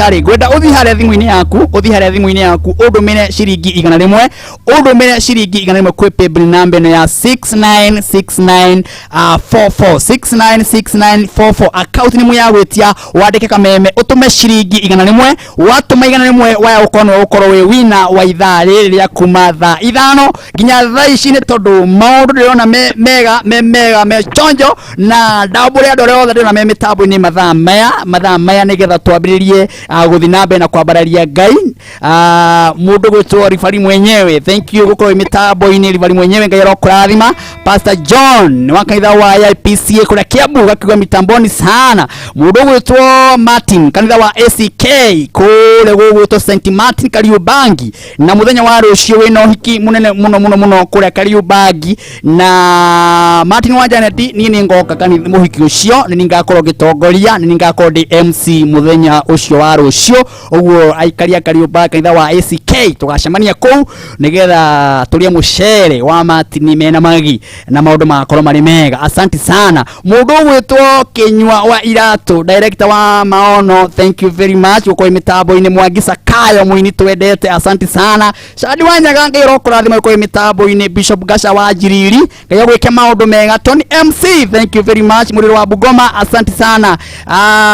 Gwĩka rĩ, ngwenda ũthiĩ harĩa thimũ-inĩ yaku, ũthiĩ harĩa thimũ-inĩ yaku ũndũmĩre ciringi 100, ũndũmĩre ciringi 100 kwĩ paybill namba ĩno ya 6969 44 696944. Account nĩ ya gwĩtia, wandĩke Kameme, ũtũme ciringi 100. Watũma 100, waya ũkorwo nĩwe ũkorwo wĩ wina wa ithaa rĩrĩ rĩa kuma thaa 5 nginya thaa ici, nĩ tondũ maũndũ ndĩrona me mega, me mega, me chonjo. Na ndambũre andũ arĩa othe ndĩrona me mĩtambo-inĩ mathaa maya, mathaa maya, nĩgetha twambĩrĩrie gũthiĩ na mbere na kwambararia Ngai. Mũndũ gwĩtwo Ribari mwenyewe, thank you gũkorwo wĩ mĩtambo-inĩ. Ribari mwenyewe, Ngai arokũrathima. Pastor John wa kanitha wa IPCA kũrĩa Kiambu gakiuga mitamboni sana. Mũndũ gwĩtwo Martin, kanitha wa ACK kũrĩa gũgwĩtwo St Martin Kariubangi, na mũthenya wa rũciũ wĩna ũhiki mũnene mũno mũno mũno kũrĩa Kariubangi. Na Martin wa Janet, niĩ nĩ ngoka kanitha mũhiki ũcio, nĩ niĩ ngakorwo ngĩtongoria, nĩ niĩ ngakorwo ndĩ MC mũthenya ũcio wa rũciũ. Ũguo aikari a Kariubangi, kanitha wa ACK, tũgacemania kũu nĩgetha tũrĩe mũcere wa Martin mena magi na maũndũ magakorwo marĩ mega. Asante sana. Mũndũ ũgwĩtwo Kĩnyua wa Iratũ, director wa Maono, thank you very much gũkorwo mĩtambo-inĩ. Mwangi Sakayo, mũini twendete, asante sana. Shadi wa Nyaga, Ngai ũrokũrathima gũkorwo mĩtambo-inĩ. Bishop Gasha wa Njiriri, Ngai agwĩke maũndũ mega. Tony MC, thank you very much. Mũrĩro wa Bugoma, asante sana.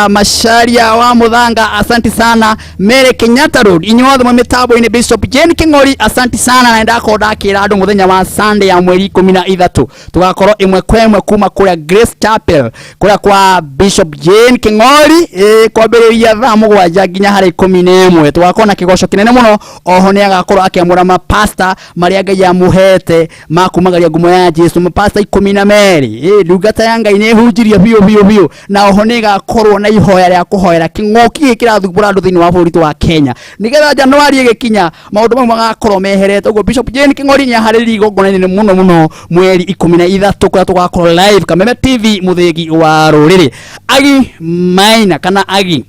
Masharia wa Muthanga, asante sana. Mary Kenyatta Road, inyuothe mwe mĩtambo-inĩ. Bishop Jane King'ori, asante sana. Na ndakorwo ndakĩra andũ mũthenya wa Sunday ya mweri 13 tũgakorwo ĩmwe kwa ĩmwe kuma kũrĩa Grace Chapel, kũrĩa kwa Bishop Jane King'ori, kwambĩrĩria thaa 7 nginya harĩ 11. Tũgakorwo na kĩgoco kĩnene mũno. Oho nĩ agakorwo akĩamũra mapasta marĩa Ngai amũhete makumagaria ngumo ya Jesu, mapasta 12. Ndungata ya Ngai nĩ ĩhunjirie biũ biũ biũ. Na oho nĩ ĩgakorwo na ihoya rĩa kũhoera kĩng'ũki gĩkĩ kĩrathumbũra andũ thĩinĩ wa bũrũri witũ wa Kenya, nĩgetha Januari ĩgĩkinya maũndũ mau magakorwo meherete. Ũguo Bishop Jane King'ori nĩ aharĩrĩirie igongona inene mũno mũno mweri 13, kũrĩa tũgakorwo live Kameme TV, mũthĩgi wa rũrĩrĩ. Agi Maina kana Agi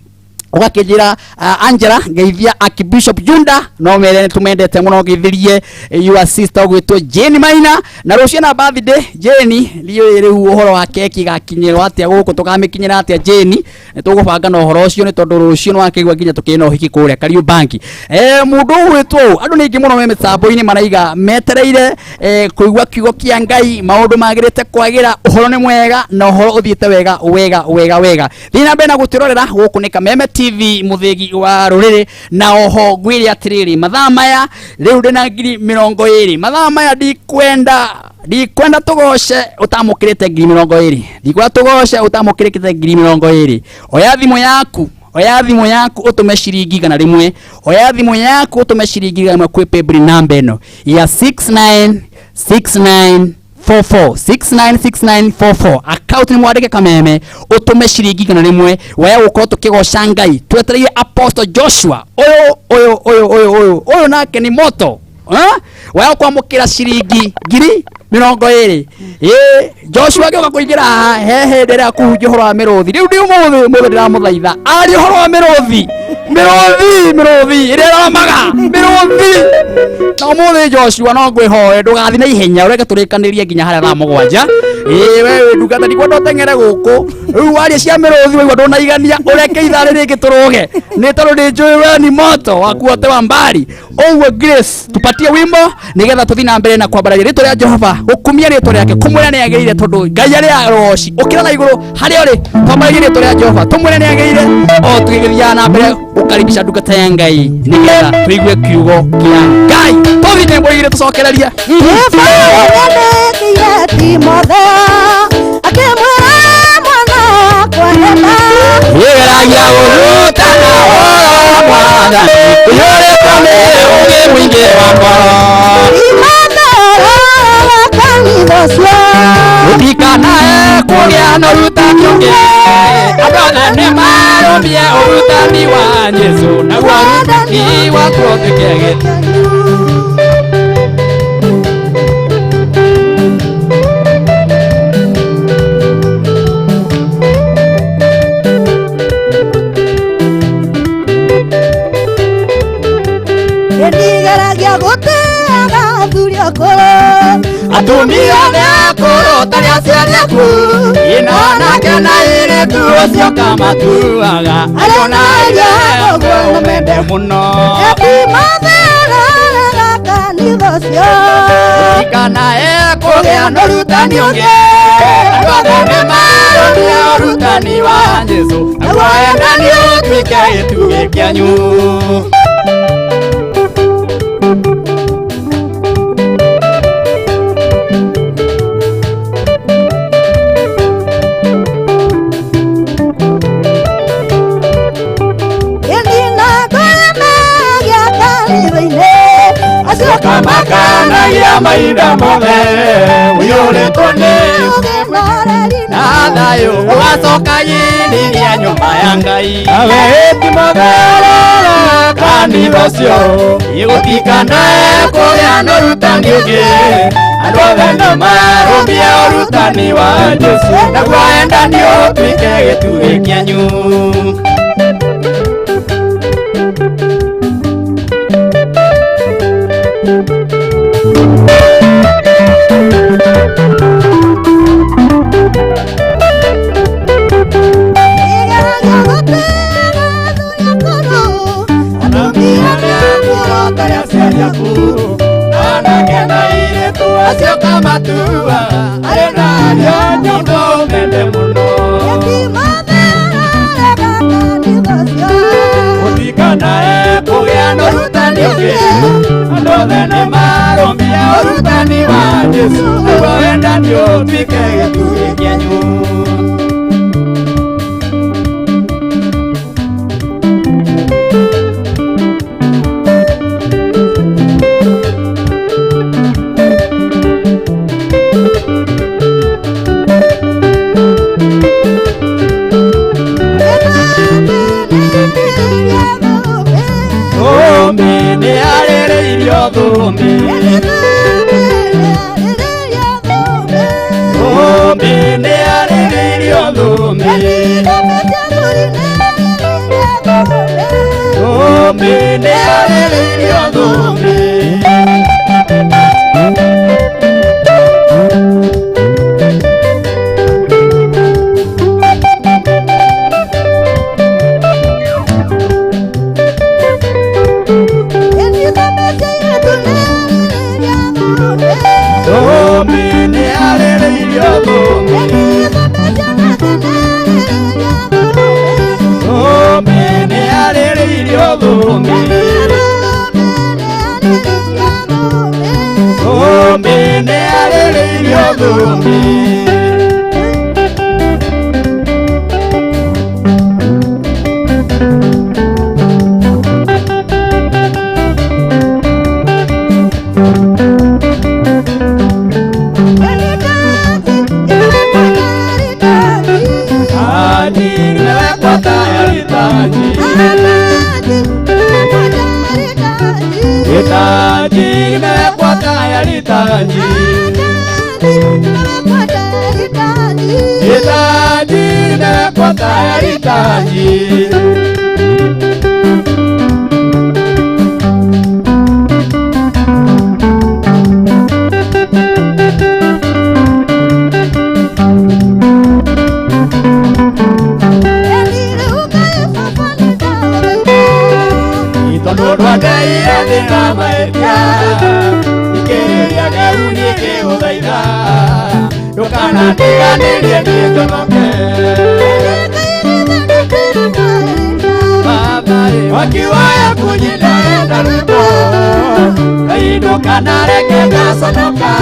ũgakĩnjĩra, Angela, ngeithia Archbishop Junda, no mere tumendete mũno. Ngeithirie your sister ũgwĩtwo Jane Maina, na rũciũ na birthday Jane. Ndiũĩ rĩu ũhoro wa keki gakinyĩrwo atĩa gũkũ, tũkamĩkinyĩra atĩa Jane? Nĩ tũgũbanga na ũhoro ũcio, nĩ tondũ rũciũ nĩ wakĩigua nginya tũkĩrĩ na ũhiki kũrĩa Kariubangi. Mũndũ ũgwĩtwo ũũ, andũ nĩ aingĩ mũno me mĩtambo-inĩ maraiga metereire kũigua kiugo kĩa Ngai. Maũndũ magĩrĩte kwagĩra, ũhoro nĩ mwega na ũhoro ũthiĩte wega wega wega wega. Thiĩ na mbere na gũtwĩrorera. Gũkũ nĩ Kameme TV, mũthĩgi wa rũrĩrĩ. Na oho ngwĩre atĩrĩrĩ, mathaa maya rĩu ndĩna 20,000. Mathaa maya ndikwenda tũgoce ũtamũkĩrĩte 20,000. Ndikwenda tũgoce ũtamũkĩrĩte 20,000. Oya thimũ yaku, oya thimũ yaku ũtũme ciringi 100. Oya thimũ yaku ũtũme ciringi 100 kwĩ paybill namba ĩno ya 6969 44 696944. Account nĩ mwandĩke Kameme, ũtũme ciringi 100. Waya gũkorwo tũkĩgoca Ngai twetereire Apostle Joshua ũyũ ũyũ ũyũ ũyũ ũyũ ũyũ, nake nĩ moto. Waya kwamũkĩra ciringi 20,000. Ĩ Joshua agĩũka kũingĩra haha he hĩndĩ ĩrĩa kũhunjia ũhoro wa mĩrũthi. Rĩu ndĩ ũmũthĩ ũmũthĩ ndĩramũthaitha arie ũhoro wa mĩrũthi, mĩrũthi, mĩrũthi ĩrĩa ĩramaga mĩrũthi. Na ũmũthĩ Joshua no ngwĩhoe ndũgathiĩ na ihenya, ũreke tũrĩkanĩrie nginya harĩa thaa 7. Ĩ we wĩ ndungata, ndikwenda ũteng'ere gũkũ rĩu waria cia mĩrũthi waigua ndũnaigania, ũreke ithaa rĩrĩ rĩngĩ tũrũge, nĩ tondũ nĩ njũĩ we ni moto wakuote wa mbari. Ũguo Grace, tupatie wimbo nigetha tũthiĩ na mbere na kwambararia rĩtwa rĩa Jehova, gũkumia rĩtwa rĩake, kũmwĩra nĩ agĩrĩire, tondũ Ngai arĩ aroci ũkĩra na igũrũ harĩa ũrĩ. Twambararie rĩtwa rĩa Jehova, tũmwĩre nĩ agĩrĩire, o tũgĩgĩthiaga na mbere gũkaribisha ndungata ya Ngai nĩgetha tũigue kiugo kĩa Ngai. Tũthiĩ nyĩmbo igĩrĩ tũcokererie. Timotheo akĩmwĩra, mwana wakwa, enda Igeragia gũrutana ũhoro wa Mwathani ũiyũrĩtwo nĩ ũũgĩ mũingĩ wa ngoro. Timotheo wa kanitha ũcio. Mũtikanae kũgĩa na ũrutani ũngĩ, andũ othe nĩ marũmie ũrutani wa Jesũ, naguo ũrutani waku ũtuĩke gĩtĩ. Ndigeragia gũtĩaga athuri akũrũ. Atumia nĩ akũrũ tarĩ aciari aku, ina anake na airĩtu ũcio kamatuaga ariũ na airĩtu. Mũno. Timotheo kanitha ũcio. Tikanae kũgĩa na ũrutani ũngĩ, andũ othe nĩmarũmie ũrutani wa Jesũ, naguo wendani ũtuĩke gĩtugĩ kĩanyu. Ĩni na andũ arĩa megia kanitha-inĩ acio Kamakanagia mahinda mothe ũiyũrĩtwo nĩ ũũgĩ na ũreri na thayũ, ũgacoka yiniria nyũmba ya Ngai. Awe Timotheo kanitha ũcio. Gũtikanae kũgĩa na ũrutani ũngĩ, andũ othe nĩmarũmie ũrutani wa Jesũ, naguo wendani ũtuĩke gĩtugĩ kĩanyu. Igeragia gũtĩĩra athuri akũrũ, atumia Muoroto ya aciari aku, anake na airĩtu acio kamatua arĩ na ariũ a nyũmba ũmende mũno. Timotheo kanitha ũcio. Gũtikanae kũgĩa na ũrutani ũngĩ, andũ othe nĩmarũmie ũrutani wa Jesũ, naguo wendani ũtuĩke gĩtugĩ kĩanyu. Thũmbĩ nĩarĩrĩirio thũmbĩ. Thũmbĩ nĩarĩrĩirio thũmbĩ. Thũmbĩ nĩarĩrĩirio thũmbĩ. Thũmbĩ nĩarĩrĩirio thũmbĩ. Thũmbĩ nĩarĩrĩirio thũmbĩ. Thũmbĩ nĩarĩrĩirio thũmbĩ. Taji limewekwa tayari taji. Taji limewekwa tayari taji. Taji limewekwa tayari taji. Tondũ ndwandeire thĩna mahĩtia, ikĩria rĩu niĩ ngĩgũthaitha, ndũkanandiganĩrie niĩ njonoke. Wakiwaya kunyina enda rwĩmbo, Ngai ndũkanareke ngaconoka,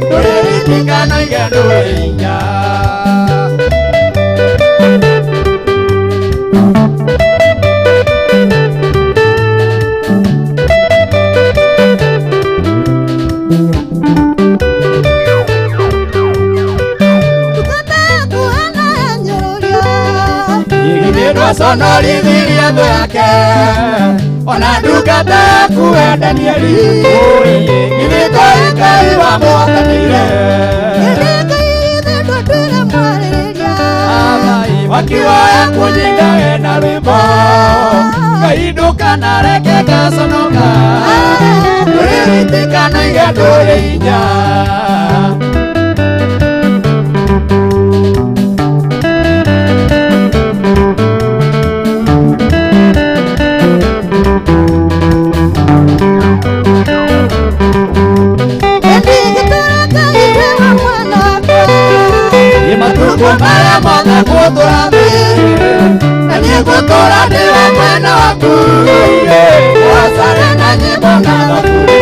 ndũrĩ wiki kana oige ndũrĩ hinya. Ndwaconorithirie thũ yake, ona ndungata yaku we Danieli, githĩ to Ngai wamũhotanĩire. Wakiwaya kũnyinga we na rwĩmbo, Ngai ndũkanareke ngaconoka, ndũrĩ wiki kana oige ndũrĩ hinya. mĩtugo-inĩ Gocane na nyĩmbo na thaburi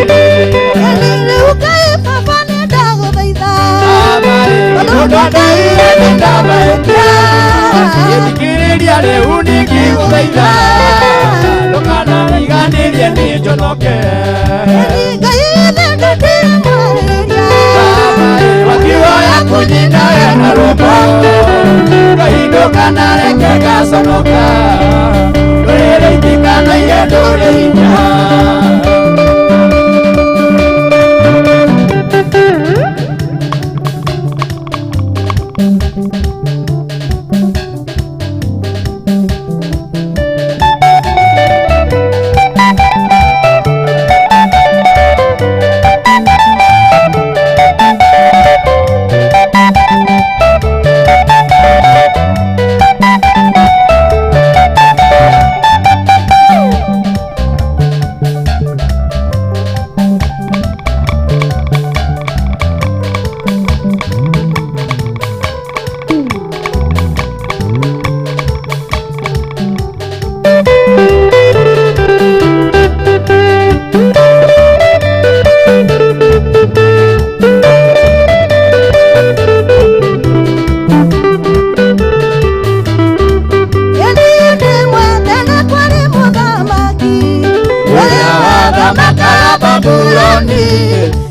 Nĩrĩu baba nĩndagũthaitha Mũndũ andaire nĩndamahĩtia Gĩthikĩrĩria rĩu nĩngĩgũthaitha Ndũkanariganĩrie nĩnjonoke Ngai nĩndĩmwarĩria Wakiwoya kunyina ena rũmbo Ngai ndũkanareke ngaconoka Ndũrĩrĩ itikanaige ndũrĩ hinya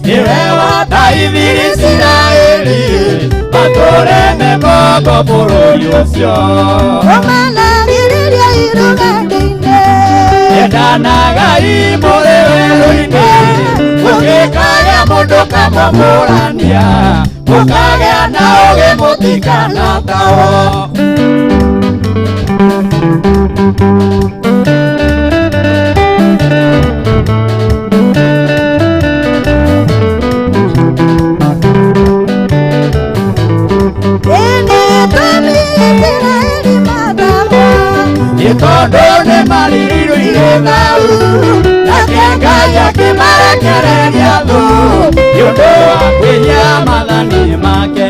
Niwe wataithirie Isiraeli matũre mĩgongo bũrũri ũcio Ũmanagĩrĩria irũgendo-inĩ Endanagai mũrĩ werũ-inĩ mũgĩkagĩa mũndũ kamũmũrania mũkagĩa na ũũgĩ mũtikanatahwo Tondũ nĩmarĩirwo irĩ thau nake Ngai akĩmarekereria thũ nĩ ũndũ wa kwĩhia maathani make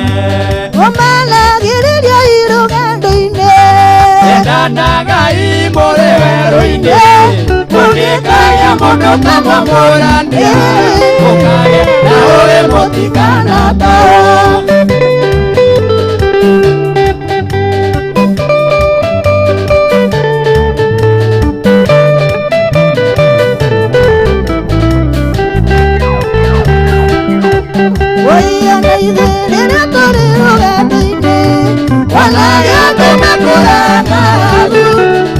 Ũmanagĩrĩria irũgendo-inĩ Endanagai mũrĩ werũ-inĩ mũgĩkagĩa mũndũ kamũmũrania mũkagĩa na ũũgĩ mũtikanatahwo Rĩrĩa tũrĩ rũgendo-inĩ Wanagĩandũ makũranagu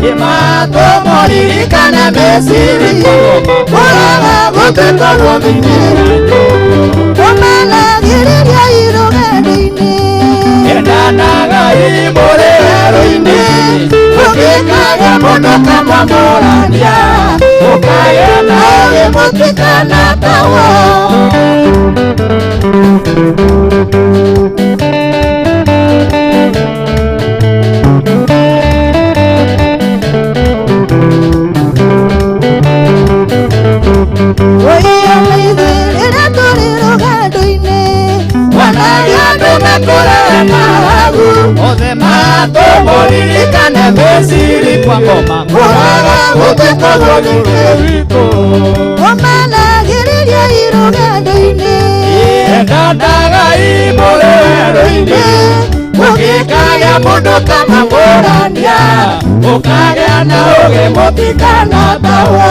Ĩmatũmũririkane meciria Kũraga gũtĩkorwo thĩinĩ Ũmanagĩrĩria irũgendo-inĩ Endanagai mũrĩ werũ-inĩ Mũgĩkagĩa mũndũ kamũmũrania Mũkagĩa na ũũgĩ mũtikanatahwo Rĩrĩa tũrĩ rũgendo-inĩ Wanagĩandũ makũranagu Othe matũmũririkane meciria kwa ngoma Kũraga gũtĩkorwo thĩinĩ witũ Ũmanagĩrĩria irũgendo-inĩ Endanagai mũrĩ werũ-inĩ Mũgĩkagĩa mũndũ kamũmũrania Mũkagĩa na ũũgĩ mũtikanatahwo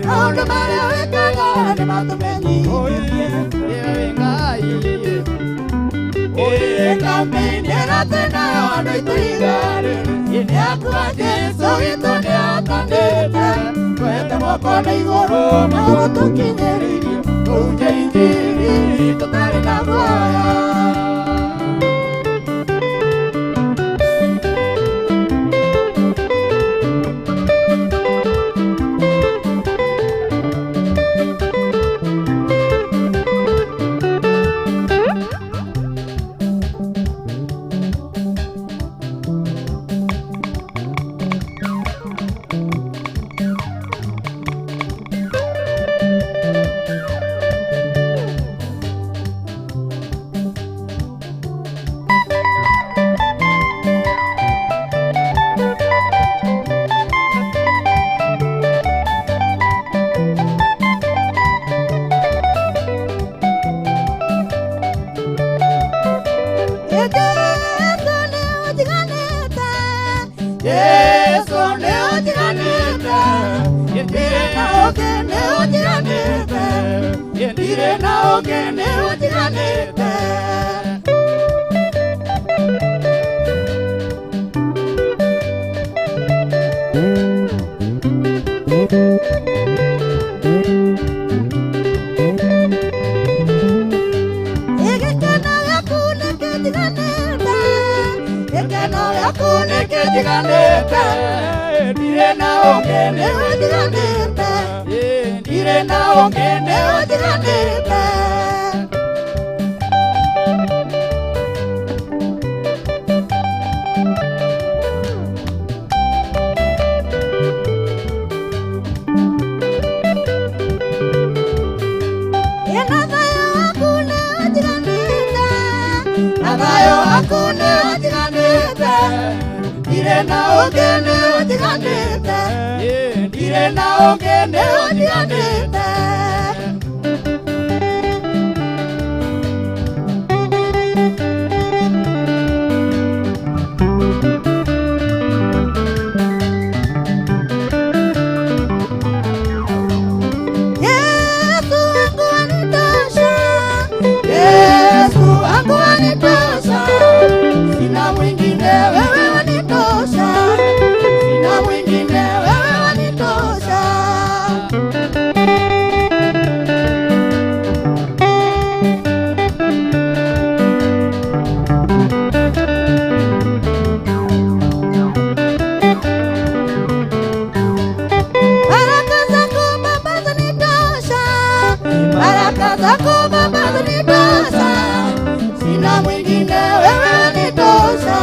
Maũndũ marĩa wĩkaga nĩmatũmenyithĩtie Kampeni ĩrĩa twĩnayo andũ aitũ igari Nĩ akua Jesũ witũ nĩatanĩte Twete moko na igũrũ na gũtũkinyĩrĩirie Tũhunjie injiri tũtarĩ na guoya Jesu nĩ ũnjiganĩte, Jesu nĩ ũnjiganĩte, ndirĩ na ũngĩ nĩ ũnjiganĩte, ndirĩ na ũngĩ nĩ ũnjiganĩte. Gĩkeno gĩaku nĩkĩnjiganĩte, gĩkeno gĩaku Nĩkĩnjiganĩte, ndirĩ na ũngĩ nĩ ũnjiganĩte, ndirĩ na ũngĩ nĩ ũnjiganĩte. Ĩna thayũ waku nĩ ũnjiganĩte, Na thayũ waku nĩ ũnjiganĩte, ndirĩ na ũngĩ nĩ ũnjiganĩte, ndirĩ na ũngĩ nĩ ũnjiganĩte. Yesu wangu wanitosha, Yesu wangu wanitosha, sina mwingine, wewe wanitosha, sina mwingine, wewe wanitosha. Baraka zako Baba zanitosha, baraka zako Baba zanitosha, sina mwingine, wewe wanitosha,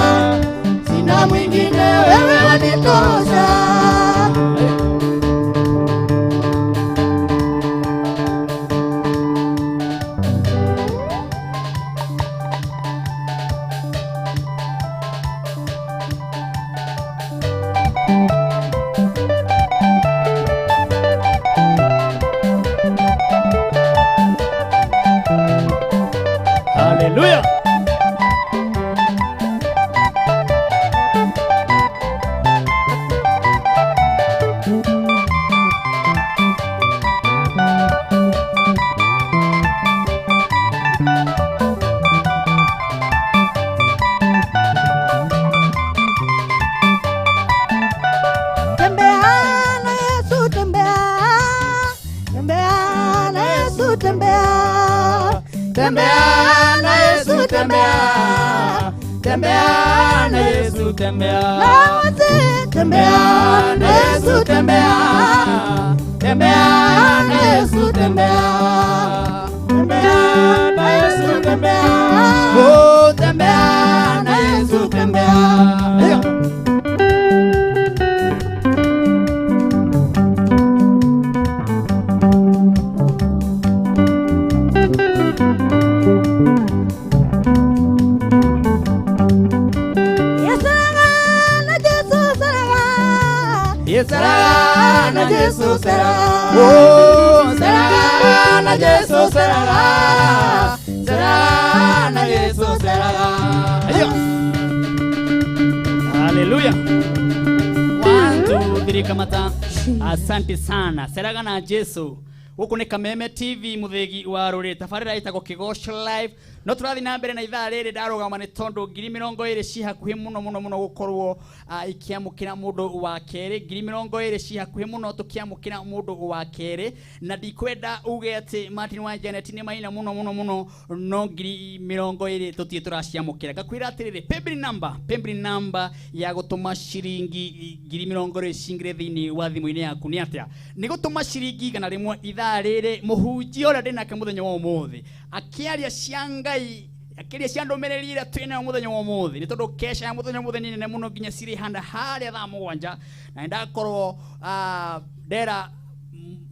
sina mwingine, wewe wanitosha. Haleluya. Tembea na Yesu, tembea, tembea na Yesu, tembea, Tembea na Yesu, tembea, tembea na Yesu, tembea, na wote, tembea na Yesu, tembea, tembea na Yesu, tembea, tembea na Yesu, tembea. Oh, tembea na Yesu, tembea. Yesaraga Seraga na na Jesu Jesu, seraga. Oh, seraga na Jesu, seraga, seraga na Jesu, seraga. Ayo. Haleluya. 1 2 3 kamata. Asante sana. Seraga na Jesu. Gũkũ nĩ Kameme TV mũthĩgi wa rũrĩrĩ tabarĩra ĩtagwo Kĩgoco Live. No tũrathiĩ na mbere na ithaa rĩrĩ ndarũgama nĩ tondũ 20,000 ci hakuhĩ mũno mũno mũno gũkorwo ikĩamũkĩra mũndũ wa kerĩ. 20,000 ci hakuhĩ mũno tũkĩamũkĩra mũndũ wa kerĩ, na ndikwenda uge atĩ Martin wa Janet nĩ maina mũno mũno mũno, no 20,000 tũtirĩ tũraciamũkĩra. Ngakwĩra atĩrĩrĩ, paybill number ya gũtũma ciringi 20,000 cingĩre thĩinĩ wa thimũ-inĩ yaku nĩ atĩa? Nĩ gũtũma ciringi 100 ithaa rĩrĩ. Mũhunjia ũrĩa ndĩ nake mũthenya wa ũmũthĩ akĩaria cia Ngai, akĩaria cia ndũmĩrĩri ĩrĩa twĩ nayo mũthenya wa ũmũthĩ, nĩ tondũ kesha ya mũthenya wa ũmũthĩ nĩ nene mũno nginya cirĩ handa harĩa thaa 7, na nĩ ndakorwo ndera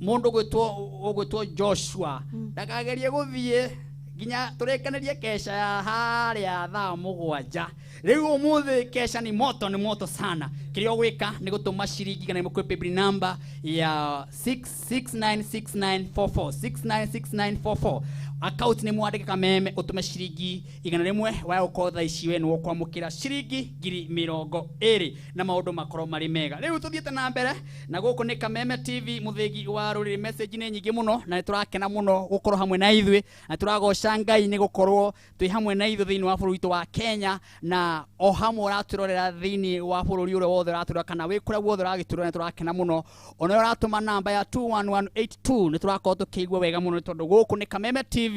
mũndũ ũgwĩtwo Joshua ndakagerie gũthiĩ nginya tũrĩkanĩrie kesha ya harĩa thaa 7. Rĩu ũmũthĩ kesha ni moto, ni moto sana. Kĩrĩa ũgwĩka nĩ gũtũma ciringi 100 kwĩ paybill number ya 6696944, 696944. Account nĩ mwandĩke Kameme, ũtũme ciringi 100, waya ũkorwo thaa ici we nĩ ũkwamũkĩra ciringi 20,000 na maũndũ makorwo marĩ mega. Rĩu tũthiĩte na mbere na gũkũ nĩ Kameme TV, mũthĩgi wa rũrĩrĩ. Message nĩ nyingĩ mũno na nĩ tũrakena mũno gũkorwo hamwe na ithuĩ, na tũragoca Ngai nĩ gũkorwo twĩ hamwe na ithuĩ thĩinĩ wa bũrũri witũ wa Kenya, na o hamwe ũratwĩrorera thĩinĩ wa bũrũri ũrĩa wothe ũratwĩrorera kana wĩ kũrĩa guothe ũragĩtwĩrorera, nĩ tũrakena mũno. Ona ũratũma namba ya 21182, nĩ tũrakorwo tũkĩigua wega mũno nĩ tondũ gũkũ nĩ Kameme TV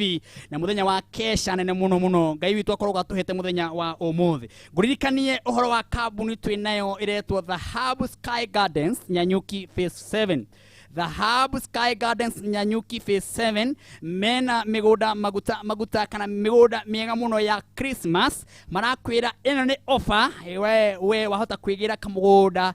na mũthenya wa kesha nene mũno mũno Ngai witũ akorwo atũhete mũthenya wa ũmũthĩ. Ngũririkanie ũhoro wa kambuni twĩ nayo ĩretwo The Hub Sky Gardens Nyanyuki Phase 7. The Hub Sky Gardens Nyanyuki Phase 7 mena mĩgũnda maguta maguta kana mĩgũnda mĩega mũno ya Christmas. Marakwĩra ĩno nĩ offer, we wahota kwĩgĩra kamũgũnda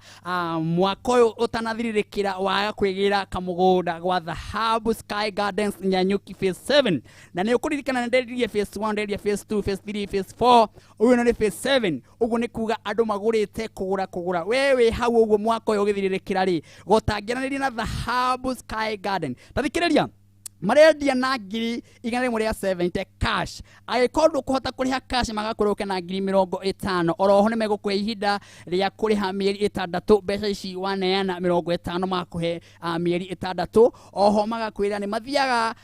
mwaka ũyũ ũtanathirĩrĩkĩra, waga kwĩgĩra kamũgũnda gwa The Hub Sky Gardens Nyanyuki Phase 7. Na nĩ ũkũririkana nĩ nderirie phase 1, nderirie phase 2, phase 3, phase 4, ũyũ nĩ phase 7. Ũguo nĩ kuga andũ magũrĩte kũgũra kũgũra, we wĩ hau ũguo mwaka ũyũ ũgĩthirĩrĩkĩra rĩ, gũtangĩranĩria na The Hub Sky Garden. Tathikĩrĩria, marendia na 170,000 cash. Angĩkorwo ndũkũhota kũrĩha cash, magakwĩra ũke na 50,000. Oroho nĩ megũkũhe ihinda rĩa kũrĩha mĩeri 6. Mbeca ici waneana 50, magakũhe mĩeri 6. Oho magakwĩra nĩ mathiaga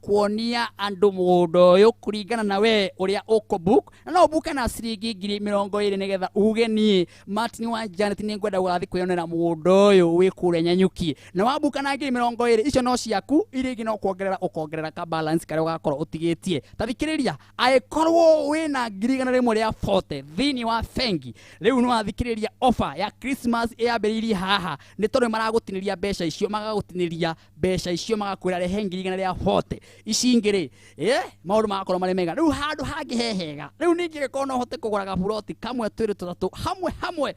kuonia andũ mũgũnda ũyũ kũringana na we ũrĩa ũkũbook, na no ũbuke na ciringi 20,000 nĩgetha uge niĩ Martin wa Janet nĩ ngwenda gũgathiĩ kwĩyonera mũgũnda ũyũ wĩ kũrĩa Nyanyuki. Na wabuka na 20,000 icio no ciaku, iria ingĩ no kuongerera ũkongerera ka balance karĩa ũgakorwo ũtigĩtie. Tathikĩrĩria, angĩkorwo wĩna 140,000 thĩinĩ wa bengi rĩu, nĩ wathikĩrĩria offer ya Christmas ĩyambĩrĩirie haha, nĩ tondũ maragũtinĩria mbeca icio, magagũtinĩria mbeca icio, magakwĩra rehe 140,000, ici ingĩ rĩ, maũndũ magakorwo marĩ mega. Rĩu handũ hangĩ he hega, rĩu ningĩ gĩkorwo no ũhote kũgũra gaburoti kamwe, twĩrĩ, tũtatũ hamwe hamwe,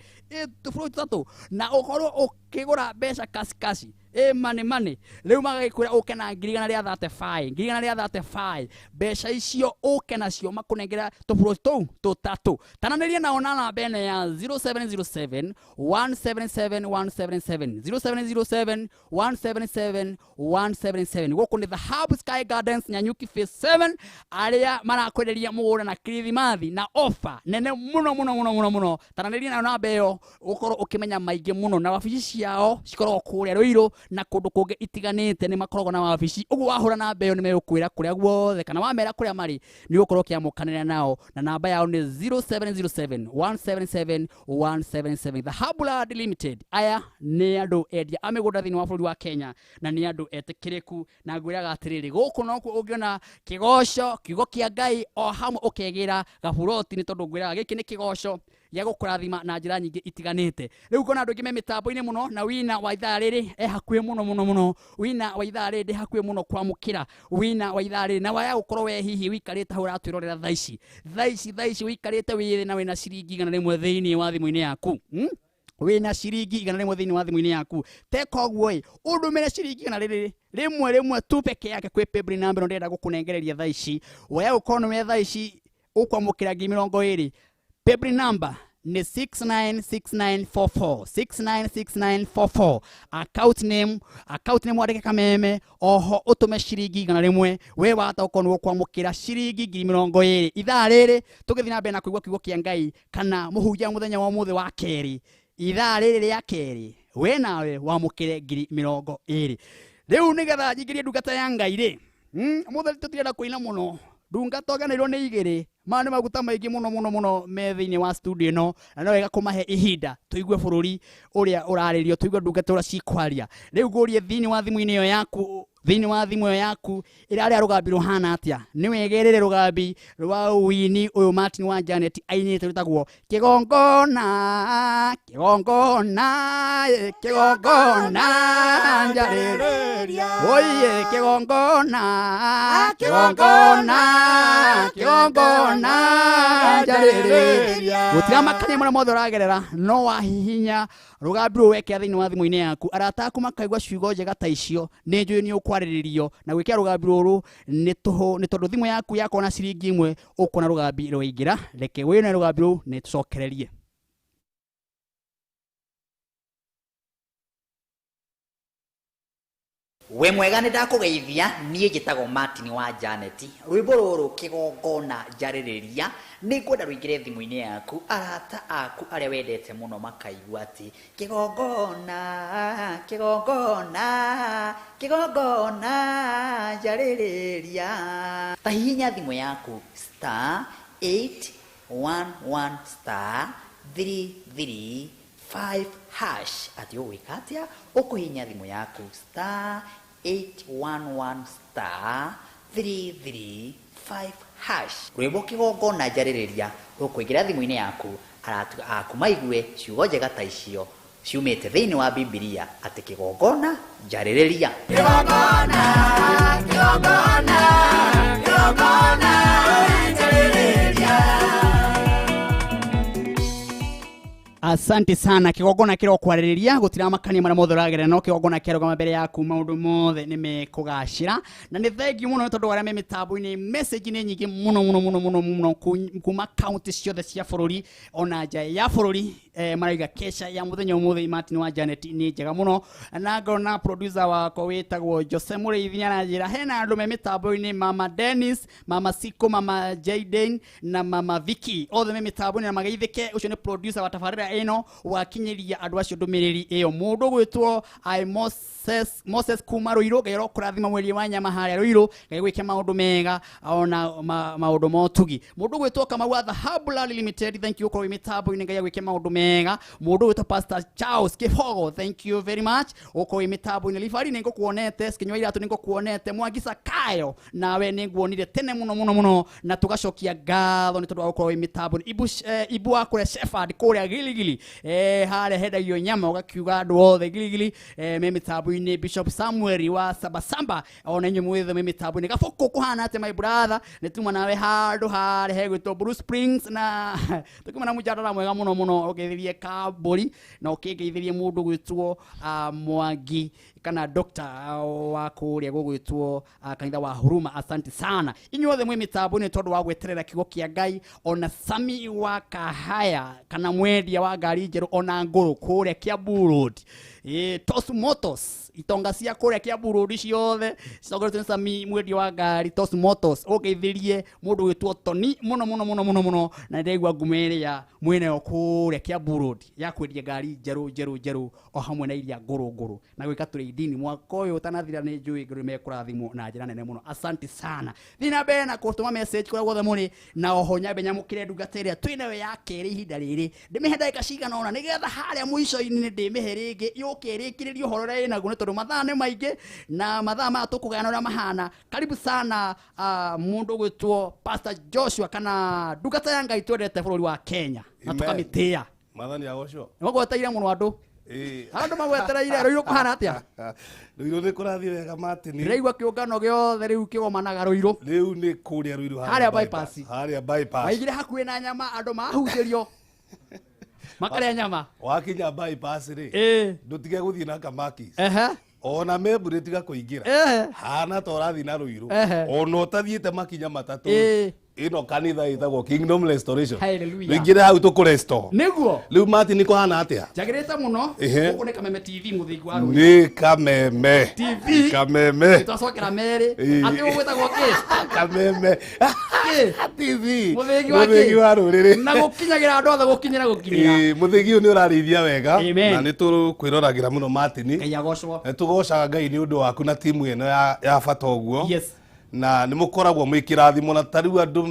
tũburoti tũtatũ, na ũkorwo ũkĩgũra mbeca kasi kasi, mane mane. Rĩu magagĩkwĩra ũke na 135,000, 135,000, mbeca icio ũke nacio makũnengera tũburoti tũu tũtatũ. Tananĩria nao na namba ĩno ya 0707 177 177, 0707 177 177. Gũkũ nĩ The Hub Sky Gardens Nyanyuki Phase 7, arĩa marakwenderia mũgũnda na kirithimathi na offer nene mũno mũno mũno mũno mũno. Taranĩria nayo namba ĩyo ũkorwo ũkĩmenya maingĩ mũno, na wabici ciao cikoragwo kũrĩa Ruiru na kũndũ kũngĩ itiganĩte, nĩ makoragwo na wabici. Ũguo wahũra namba ĩyo nĩ megũkwĩra kũrĩa guothe, kana wamera kũrĩa marĩ nĩ ũgũkorwo ũkĩamũkanĩra nao, na namba yao nĩ 0707 177 177. The Hubland Limited, aya nĩ andũ endia a mĩgũnda thĩinĩ wa bũrũri wa Kenya na nĩ andũ etĩkĩrĩku. Na ngwĩraga atĩrĩrĩ, gũkũ nokuo ũngĩona kĩgoco, kiugo kĩa Ngai, o hamwe ũkegĩra gaburoti, nĩ tondũ ngwĩraga gĩkĩ nĩ kĩgoco gĩa gũkũrathima na njĩra nyingĩ itiganĩte. Rĩu ngona andũ aingĩ me mĩtambo-inĩ mũno, na wina wa ithaa rĩrĩ e hakuhĩ mũno mũno mũno. Wina wa ithaa rĩrĩ ndĩ hakuhĩ mũno kwamũkĩra wina wa ithaa rĩrĩ, na waya gũkorwo we hihi wĩikarĩte hau ũratwĩrorera thaa ici, thaa ici, thaa ici wĩikarĩte wĩ thĩ na wĩna ciringi 100 thĩinĩ wa thimũ-inĩ yaku, Wĩna ciringi 100 thĩinĩ wa thimũ-inĩ yaku, teka ũguo ĩ, ũndũmĩre ciringi igana rĩrĩ rĩmwe rĩmwe tu peke yake kwĩ paybill number ĩno ndĩrenda gũkũnengereria thaa ici. Woya gũkorwo nĩwe thaa ici ũkwamũkĩra 20,000. Paybill number nĩ 696944, 696944. Account name, account name wandĩke Kameme. Oho ũtũme ciringi 100, we wahota gũkorwo nĩ ũkwamũkĩra ciringi 20,000 ithaa rĩrĩ tũgĩthiĩ na mbere na kũigua kiugo kĩa Ngai kana mũhunjia mũthenya wa ũmũthĩ wa kerĩ. Ithaa rĩrĩ rĩa kerĩ we nawe wamũkĩre 20,000. Rĩu nĩgetha nyingĩrie ndungata ya Ngai rĩ, mũthĩ tũtirenda kũina mũno, ndungata ũganĩirwo nĩ igĩrĩ. Maya nĩ maguta maingĩ mũno mũno mũno me thĩinĩ wa studio ĩno, na no wega kũmahe ihinda tũigue bũrũri ũrĩa ũrarĩrio, tũigue ndungata ũrĩa cikwaria. Rĩu ngũrie, thĩinĩ wa thimũ-inĩ ĩyo yaku, thĩinĩ wa thimũ ĩyo yaku ĩrarĩa rũgambi rũhana atĩa? Nĩ wegerere rũgambi rwa wini ũyũ Martin wa Janet ainĩte rwĩtagwo kĩgongona, kĩgongona, kĩgongona njarĩrĩria, oye kĩgongona, kĩgongona, kĩgongona njarĩrĩria. Gũtiramakania marĩa mothe ũragerera, no wahihinya rũgambi rũu wekĩra thĩinĩ wa thimũ-inĩ yaku, arata aku makaigua ciugo njega ta icio, nĩ njũĩ nĩ ũkwarĩrĩria. kwarĩrĩrio na gwĩkĩra rũgambi rũrũ nĩ tũhũ, nĩ tondũ thimũ yaku yakorwo na ciringi ĩmwe ũkuona rũgambi rwaingĩra. Reke wĩone rũgambi rũu nĩ tũcokererie. Wĩ mwega, nĩ ndakũgeithia. Niĩ njĩtagwo Martin wa Janet. Rwĩmbo rũrũ kĩgongona njarĩrĩria nĩ ngwenda rũingĩre thimũ-inĩ yaku, arata aku arĩa wendete mũno makaigua atĩ kĩgongona, kĩgongona, kĩgongona njarĩrĩria. Ta hihinya thimũ yaku star 811 star 335 hash. Atĩ ũgwĩka atĩa? Ũkũhihinya thimũ yaku star 811 star 335 hash. Rwĩmbo kĩgongona njarĩrĩria rũkũingĩra thimũ-inĩ yaku, arata aku maigue ciugo njega ta icio ciumĩte thĩinĩ wa Bibilia atĩ kĩgongona njarĩrĩria. Kĩgongona, kĩgongona, kĩgongona njarĩrĩria. Asante sana. Kĩgongona kĩrokwarĩrĩria, gũtiramakania marĩa mothe ũragerera, no kĩgongona kĩarũgama mbere yaku maũndũ mothe nĩ mekũgacĩra. Na nĩ thengiũ mũno nĩ tondũ arĩa me mĩtambo-inĩ, message nĩ nyingĩ mũno mũno mũno mũno mũno kuma kaunti ciothe cia bũrũri ona nja ya bũrũri. Marauga kesha ya mũthenya ũmũthĩ Martin wa Janet nĩ njega mũno. Na ngona producer wakwa wĩtagwo Jose Mũrĩithi nĩaranjĩra hena andũ me mĩtambo-inĩ, Mama Dennis, Mama Siko, Mama Jaden na Mama Vicky, othe me mĩtambo-inĩ na mageithĩke. Ũcio nĩ producer wa tabarĩra ĩno wakinyĩria andũ acio ndũmĩrĩri ĩyo. Mũndũ gwĩtwo I Moses, Moses kuma Ruiru, Ngai arokũrathima mweria wa nyama harĩa Ruiru, Ngai gwĩke maũndũ mega ona maũndũ ma ũtugi. Mũndũ gwĩtwo Kamau wa Dhahabu Rally Limited, thank you gũkorwo wĩ mĩtambo-inĩ, Ngai agwĩke maũndũ mega. Mũndũ gwĩtwo Pastor Charles Kĩbogo, thank you very much gũkorwo wĩ mĩtambo-inĩ. Libari nĩ ngũkuonete, Kinyua Iratũ nĩ ngũkuonete, Mwangi Sakayo nawe nĩ nguonire tene mũno mũno mũno, na tũgacokia ngatho nĩ tondũ wa gũkorwo wĩ mĩtambo-inĩ. Ibu, Ibu wa kũrĩa Shepherd kũrĩa Giligili, harĩa hendagio nyama, ũgakiuga andũ othe Giligili me mĩtambo-inĩ. Bishop Samuel wa Sabasamba, ona inyuĩ mwĩthe me mĩtambo-inĩ. Gabũkũ kũhana atĩa my brother, nĩ tuma nawe handũ harĩa hegwĩtwo Blue Springs, na tũkiuma na mũjadara mwega mũno mũno, ũgeithirie Kambũri na ũkĩngeithirie mũndũ gwĩtwo Mwangi kana doctor wa kũrĩa gũgwĩtwo kanitha wa Huruma. Asante sana inyuothe mwĩ mĩtambo-inĩ tondũ wa gweterera kiugo kĩa Ngai. Ona Sami wa Kahaya kana mwendia wa ngari njerũ ona ngũrũ kũrĩa Kiambu Road, Tos Motors, itonga cia kũrĩa Kiambu Road ciothe citongoretio nĩ Sami mwendia wa ngari Tos Motors. Ũngeithĩrie mũndũ gwĩtwo Tony mũno mũno mũno mũno mũno, na ndĩraigua ngumo ĩrĩa mwĩnayo kũrĩa Kiambu Road ya kwendia ngari njerũ njerũ njerũ o hamwe na iria ngũrũ ngũrũ na gwĩka trading. Mwaka ũyũ ũtanathira nĩ njũĩ ngũrũ mekũrathimwo na njĩra nene mũno. Asante sana. Thiĩ na mbere na kũtũma message kũrĩa guothe mũrĩ, na oho nyambe nyamũkĩre ndungata ĩrĩa twĩ nayo ya kerĩ ihinda rĩrĩ, ndĩmĩhe ndagĩka cigana ũna nĩgetha harĩa mũico-inĩ ndĩmĩhe rĩngĩ yũke ĩrĩkĩrĩrie ũhoro ũrĩa ĩnaguo, nĩ tondũ mathaa nĩ maingĩ na mathaa maya tũkũgayana ũrĩa mahana. Karibu sana mũndũ ũgwĩtwo Pastor Joshua kana ndungata ya Ngai twendete bũrũri wa Kenya na Amen. tũkamĩtĩĩa. Mwathani agocwo. Nĩ magweteire mũno andũ. Ĩĩ. Andũ magwetereire. Rũirũ kũhana atĩa? Rũirũ nĩ kũrathiĩ wega, Martin. Ndĩraigua kĩũngano gĩothe rĩu kĩgomanaga Rũirũ. Rĩu nĩ kũrĩa Rũirũ. Harĩa bypass. Harĩa bypass. Maigire hakuhĩ na nyama, andũ mahunjĩrio makarĩa nyama. Wakinya bypass rĩ, ndũtige gũthiĩ na kamakis. Ona membure tiga kũingĩra. Hana ta ũrathiĩ na Rũirũ. Ona ũtathiĩte makinya matatũ. Ĩno kanitha ĩtagwo Kingdom Restoration. Hallelujah. Rĩingĩre hau tũkũrestore. Nĩguo. Rĩu Martin kũhana atĩa? Njagĩrĩte mũno. Gũkũ nĩ Kameme TV, mũthingi wa Rũirũ. Nĩ Kameme. TV. Kameme. Twacokera merĩ. Atĩ ũgwĩtagwo kĩ? Kameme. Kĩ? TV. Mũthingi wa kĩ? Mũthingi wa rũrĩrĩ. Na gũkinyagĩra andũ othe, gũkinyĩra gũkinyĩra. Ĩĩ, mũthingi ũyũ nĩ ũrarĩithia wega. Amen. Na nĩ tũkwĩroragĩra mũno, Martin. Ngai agocwo. Nĩ tũgocaga Ngai nĩ ũndũ waku na timu ĩno ya bata ũguo. Yes. Na nĩ mũkoragwo mwĩ kĩrathimo, na ta rĩu andũ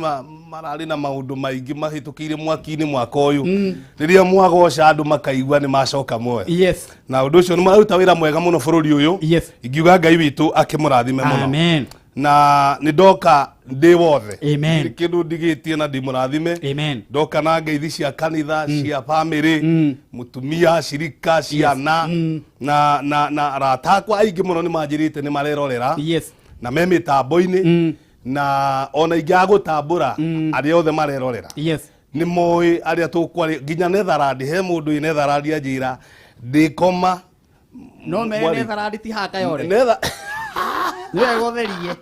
mararĩ na maũndũ maingĩ mahĩtũkĩire mwaki-inĩ mwaka ũyũ, rĩrĩa mwagoca andũ makaigua nĩ macoka muoyo. Yes. Na ũndũ ũcio nĩ maruta wĩra mwega mũno bũrũri ũyũ. Yes. Ingiuga Ngai witũ akĩmũrathime mũno. Amen. Na nĩ ndoka ndĩ wothe. Amen. Ndirĩ kĩndũ ndigĩtie na ndimũrathime. Amen. Ndoka na ngeithi cia kanitha, cia bamĩrĩ, mũtumia, cirika, ciana, na arata akwa aingĩ mũno nĩ manjĩrĩte nĩ marerorera. Yes. Na me mĩtambo-inĩ, na ona ingĩaga gũtambũra arĩa othe marerorera. Yes. Nĩ moĩ arĩa tũkwarĩ nginya Netherland, he mũndũ wĩ Netherland anjĩra ndĩkoma. No mere Netherland ti haka yore. Nether Nĩ wega ũtherie.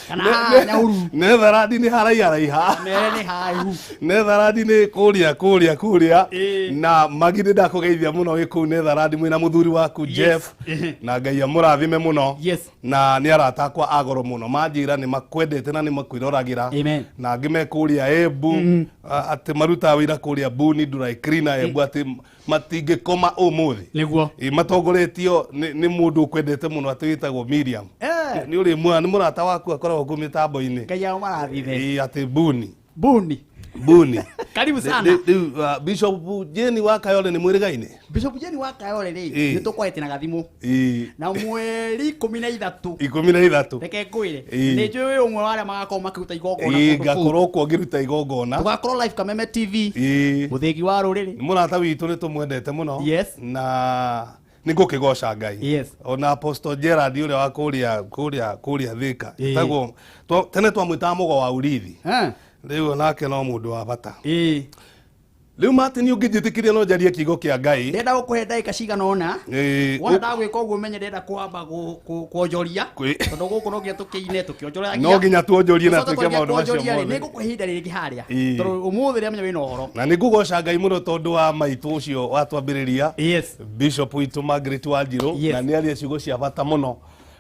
Kana haha Nyahururu. Netherland nĩ haraiharaiha. Mere nĩ haraihu. Netherland nĩ kũrĩa kũrĩa kũrĩa. Ĩĩ. Na Magi nĩ ndakũgeithia mũno wĩ kũu Netherland mwĩna mũthuri waku Jeff. Na Ngai amũrathime mũno. Yes. Na nĩ arata akwa a goro mũno manjĩra nĩ makwendete na nĩ makwĩroragĩra. Amen. Na angĩ me kũrĩa Embu atĩ marutaga wĩra kũrĩa Buni Dry Cleaner Embu atĩ matingĩkoma ũmũthĩ. Nĩguo. Ĩ, matongoretio nĩ mũndũ ũkwendete mũno atĩ wĩtagwo Miriam. Eh. Nĩ ũrĩ muona nĩ mũrata waku akoragwo kũu mĩtambo-inĩ. Ngai amũrathime. Ĩ, atĩ Buni. Buni. Buni. Karibu sana. Rĩu Bishop Jane wa Kayole nĩ mwĩrĩgaine? Bishop Jane wa Kayole rĩ, Ĩĩ. nĩ tũkwarĩtie na gathimũ. Ĩ, Na mweri 13. 13. Reke ngwĩre. Ĩĩ. Nĩ njũĩ wĩ ũmwe wa arĩa magakorwo makĩruta igongona Ĩ, kũndũ kũu. ngakorwo kuo ngĩruta igongona. Tũgakorwo live Kameme TV. Ĩ, Mũthĩgi wa rũrĩrĩ. nĩ mũrata witũ nĩ tũmwendete mũno. Yes. Na nĩ ngũkĩgoca Ngai. Yes. Ona Apostle Gerard ũrĩa wa kũrĩa kũrĩa kũrĩa Thika. Ĩĩ. Etagwo tene twamwĩtaga mũgo wa urithi. Eh. Rĩu onake no mũndũ wa bata. Ĩĩ. Rĩu Martin ũngĩnjĩtĩkĩria no njarie kiugo kĩa Ngai. Ndĩrenda gũkũhe ndagĩka cigana ũna. Ĩĩ, Wona ndagwĩka ũguo menye ndĩrenda kwamba kuonjoria. Tondũ gũkũ no nginya tũkĩine tũkĩonjoragia. No nginya tuonjorie na Tũcoke twĩke twanjie maũndũ macio kuonjoria rĩ, mothe. nĩ ngũkũhe ihinda rĩngĩ harĩa. Ĩĩ. Tondũ ũmũthĩ rĩamenya wĩna ũhoro. Na nĩ ngũgoca Ngai mũno tondũ wa maitũ ũcio watwambĩrĩria. Yes. Bishop witũ Margaret Wanjirũ. Yes. Na nĩ aria ciugo cia bata mũno.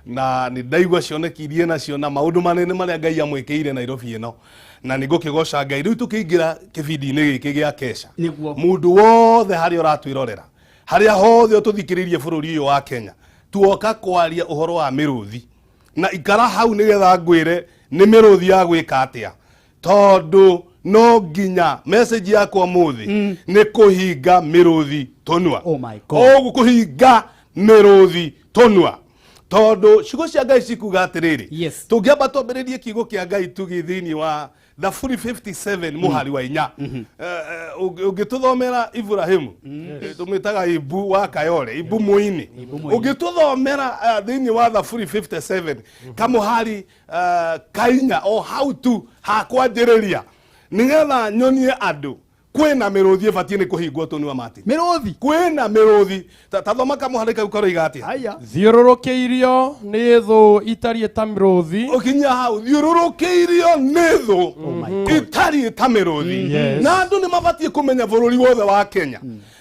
Na nĩ ndaigua cioneki iria nacio na maũndũ manene marĩa Ngai amwĩkĩire Nairobi ĩno. Na nĩ ngũkĩgoca Ngai. Rĩu tũkĩingĩra kĩbindi-inĩ gĩkĩ gĩa kesha. Nĩguo. Mũndũ wothe harĩa ũratwĩrorera, harĩa hothe ũtũthikĩrĩirie bũrũri ũyũ wa Kenya, tuoka kwaria ũhoro wa mĩrũthi. Na ikara hau nĩgetha ngwĩre nĩ mĩrũthi ya gwĩka atĩa. Tondũ no nginya message yakwa ũmũthĩ nĩ kũhinga mĩrũthi tũnua. Oh my God. Ũguo kũhinga mĩrũthi tũnua. Tondũ ciugo cia Ngai cikuga atĩrĩrĩ. Yes. Tũngĩamba twambĩrĩrie kiugo kĩa Ngai tũgĩ thĩinĩ wa Thaburi 57 mũhari wa 4. Ũngĩtũthomera Ibrahimu, tũmwĩtaga Ibu wa Kayole, Ibu Mũini. Ũngĩtũthomera thĩinĩ wa Thaburi 57 kamũhari kainya o hau tu hakwanjĩrĩria nĩgetha nyonie andũ kwĩna mĩrũthi ĩbatiĩ nĩ kũhingwo tũnua Martin. Mĩrũthi? Kwĩna mĩrũthi. Ta thoma kamũhari kau karoiga atĩa? Haya. Thiũrũrũkĩirio nĩ thũ itariĩ ta mĩrũthi. Ũkinya hau thiũrũrũkĩirio nĩ thũ itariĩ ta mĩrũthi. Yes. Na andũ nĩ mabatiĩ kũmenya bũrũri wothe wa Kenya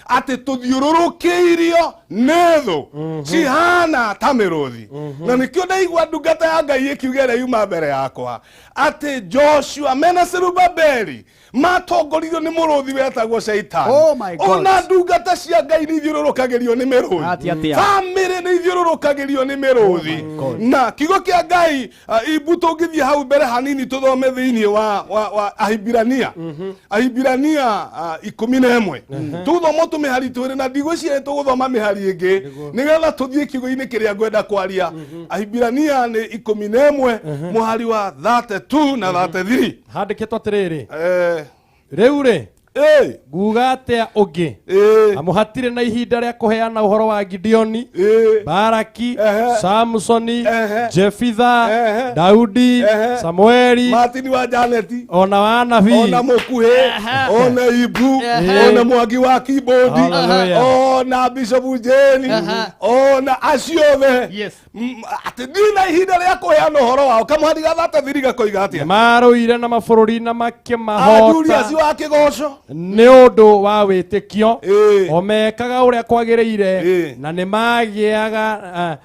atĩ tũthiũrũrũkĩirio nĩ thũ cihana ta mĩrũthi. Na nĩkĩo ndaigua ndungata ya Ngai ĩkiuga ĩrĩa yuma mbere yakwa atĩ Joshua mena Zerubabeli matongoririo nĩ mũrũthi wetagwo Shaitani. Oh my God. Ona ndungata cia Ngai nĩ ithiũrũrũkagĩrio nĩ mĩrũthi. Atĩa, atĩa. Famĩlĩ nĩ ithiũrũrũkagĩrio nĩ mĩrũthi. Oh my God. Na kiugo kĩa Ngai ibu tũngĩthiĩ hau mbere hanini tũthome thĩinĩ wa Ahibirania. Ahibirania 11. Tũgũthoma tũmĩhari twĩrĩ na ndigwĩciria nĩ tũgũthoma mĩhari ĩngĩ nĩgetha tũthiĩ kiugo-inĩ kĩrĩa ngwenda kwaria. Ahibirania nĩ 11 mũhari wa 32 na 33. Handĩkĩtwo atĩrĩrĩ. Rĩu rĩ, nguga atĩa ũngĩ? Amu hatirĩ na ihinda rĩa kũheana ũhoro wa Gideoni, Baraki, Samsoni, Jefitha, Daudi, Samueli, Martin wa Janeti, ona wa anabii, ona mũkuhĩ, ona Ibu, ona Mwangi wa keyboard, Hallelujah. ona Bishop Jane, ona acio othe. Yes. Atĩ ndirĩ na ihinda rĩa kũheana ũhoro wao. Kamũhari ga 33 gakoiga atĩa? Nĩmarũire na mabũrũri na makĩmahota Athuri acio a kĩgoco. nĩ ũndũ wa wĩtĩkio, o mekaga ũrĩa kwagĩrĩire, na nĩmagĩaga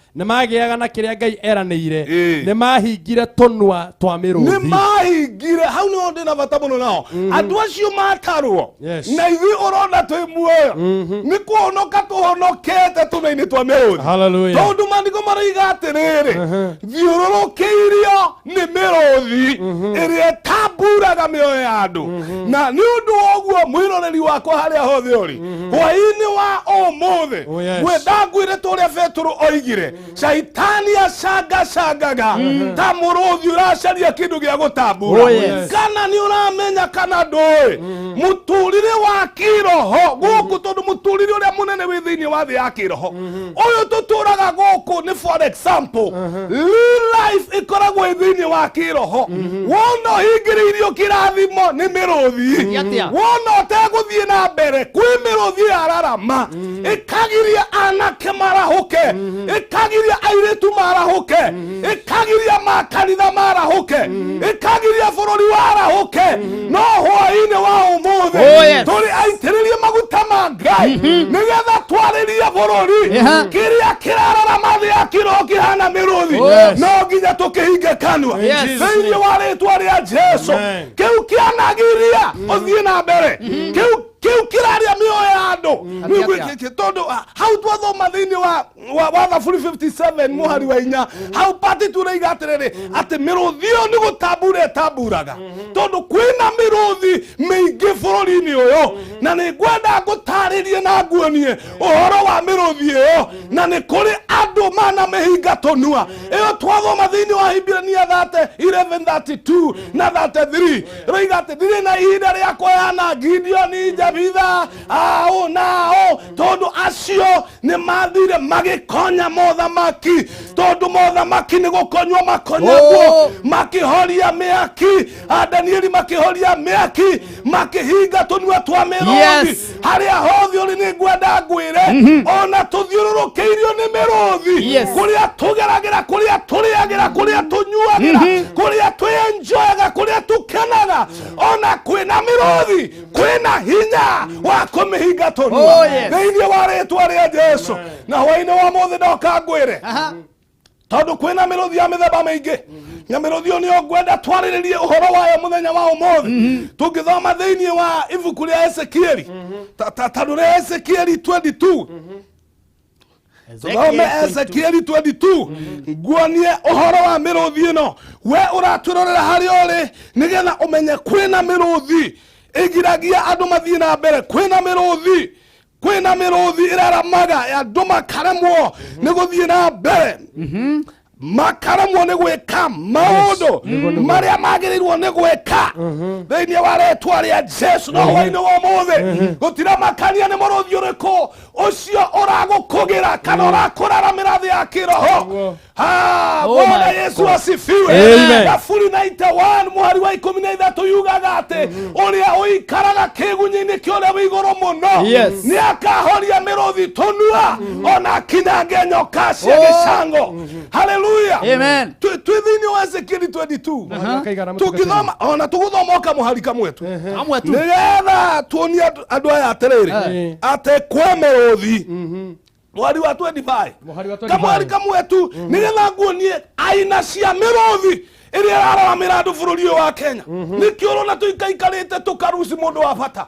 na kĩrĩa Ngai eranĩire, nĩmahingire tũnua twa mĩrũthi. Nĩmahingire hau nĩho ndĩna bata mũno nao. Andũ acio matarwo Yes. na ithuĩ ũrona twĩ muoyo nĩ kũhonoka tũhonokete tũnua-inĩ twa mĩrũthi. Hallelujah. Tondũ maandĩko maroiga atĩrĩrĩ, thiũrũrũkĩirio nĩ mĩrũthi ĩrĩa ĩtamburaga mĩoyo ya andũ. Na nĩ ũndũ wa ũguo mwĩroreri wakwa harĩa hothe ũrĩ, hwaĩ-inĩ wa ũmũthĩ, Oh, yes. ngwenda ngwĩre ta ũrĩa Petero oigire, Shaitani acangacangaga ta mũrũthi ũracaria kĩndũ gĩa gũtambura. Oh, yes. Kana nĩ ũramenya kana ndũĩ, mũtũrĩre wa kĩroho gũkũ, tondũ mũtũrĩre ũrĩa mũnene wĩ thĩinĩ wa thĩ ya kĩroho. Ũyũ tũtũraga gũkũ nĩ for example, real life ĩkoragwo ĩ thĩinĩ wa kĩroho. Wona ũhingĩrĩirio kĩrathimo nĩ mĩrũthi, wona ũtegũthiĩ na mbere kwĩ mĩrũthi yararama, ĩkagiria anake marahũke, ĩkagiria airĩtu marahũke, ĩkagiria makanitha marahũke, ĩkagiria bũrũri warahũke. No hwaĩ-inĩ wa ũmũthĩ tũrĩ aitĩrĩrie maguta ma Ngai nĩgetha twarĩrie bũrũri kĩrĩa kĩrararama thĩ ya kĩroho kĩhana mĩrũthi, no nginya tũkĩhinge kanua thĩinĩ wa rĩtwa rĩa Jesu. Kĩu kĩanagiria ũthiĩ na mbere, kĩu kĩraria mĩoyo ya andũ, tondũ hau twathoma thĩinĩ wa Thaburi 57 mũhari wa 4, hau pati tũraiga atĩrĩrĩ atĩ mĩrũthi ĩyo nĩ gũtambura ĩtamburaga, tondũ kwĩna mĩrũthi mĩingĩ bũrũri-inĩ ũyũ, na nĩ ngwenda ngũtarĩrie na nguonie ũhoro wa mĩrũthi ĩyo, na nĩ kũrĩ andũ mana mĩhinga tũnua. Ĩyo twathoma thĩinĩ wa Hibrania 11:32 na 33 rĩiga atĩ ndirĩ na ihinda rĩa kũheana Gideoni, Jabitha, ao nao, tondũ acio nĩ mathire magĩkonya mothamaki, tondũ mothamaki nĩ gũkonywo makonyagwo, makĩhoria mĩaki, Danieli makĩhoria mĩaki, makĩhinga tũnua twa mĩrũthi. Harĩa hothe ũrĩ nĩ ngwenda ngwĩre, ona tũthiũrũrũkĩirio nĩ mĩrũthi, kũrĩa tũgeragĩra, kũrĩa tũrĩagĩra, kũrĩa tũnyuagĩra, kũrĩa twĩenjoyaga, kũrĩa tũkenaga, ona kwĩna mĩrũthi, kwĩna hinya wa kũmĩhinga tũnua thĩinĩ wa rĩtwa rĩa Jesu. Na hwaĩ-inĩ wa mũthĩ ndoka ngwĩre, tondũ kwĩna mĩrũthi ya mĩthemba mĩingĩ, na mĩrũthi ĩyo nĩyo ngwenda twarĩrĩrie ũhoro wayo mũthenya wa ũmũthĩ. Tũngĩthoma thĩinĩ wa ibuku rĩa Ezekieli, tondũ rĩa Ezekieli 22, tũthome Ezekieli 22, nguonie ũhoro wa mĩrũthi ĩno. We ũratwĩrorera harĩa ũrĩ nĩgetha ũmenye kwĩna mĩrũthi ĩgiragia andũ mathiĩ na mbere, kwĩna mĩrũthi, kwĩna mĩrũthi ĩraramaga andũ makaremwo nĩ gũthiĩ na mbere, makaremwo nĩ gwĩka maũndũ marĩa magĩrĩirwo nĩ gwĩka thĩinĩ wa rĩtwa rĩa Jesu. No hwaĩ-inĩ wa ũmũthĩ gũtiramakania nĩ mũrũthi ũrĩkũ ũcio ũragũkũgĩra kana ũrakũraramĩra thĩ ya kĩroho. Bwana Yesu asifiwe. Thaburi 91 mũhari wa 13 yugaga atĩ ũrĩa ũikaraga kĩgunyĩ-inĩ kĩa ũrĩa wĩ igũrũ mũno nĩ akahoria mĩrũthi tũnua ona akinyange nyoka cia gĩcango. Haleluya. Amen. Twĩ thĩinĩ wa Ezekieli 22 tũngĩthoma ona tũgũthoma o kamũhari kamwe tu nĩgetha tuonie andũ aya atĩrĩrĩ atĩ kwĩ mĩrũthi mwari wa 25 kamwari kamwe tu nĩgetha nguonie aina cia mĩrũthi ĩrĩa ĩrararamĩra andũ bũrũri ũyũ wa Kenya. Nĩkĩo ũrona tũikaikarĩte tũkaruci mũndũ wa bata,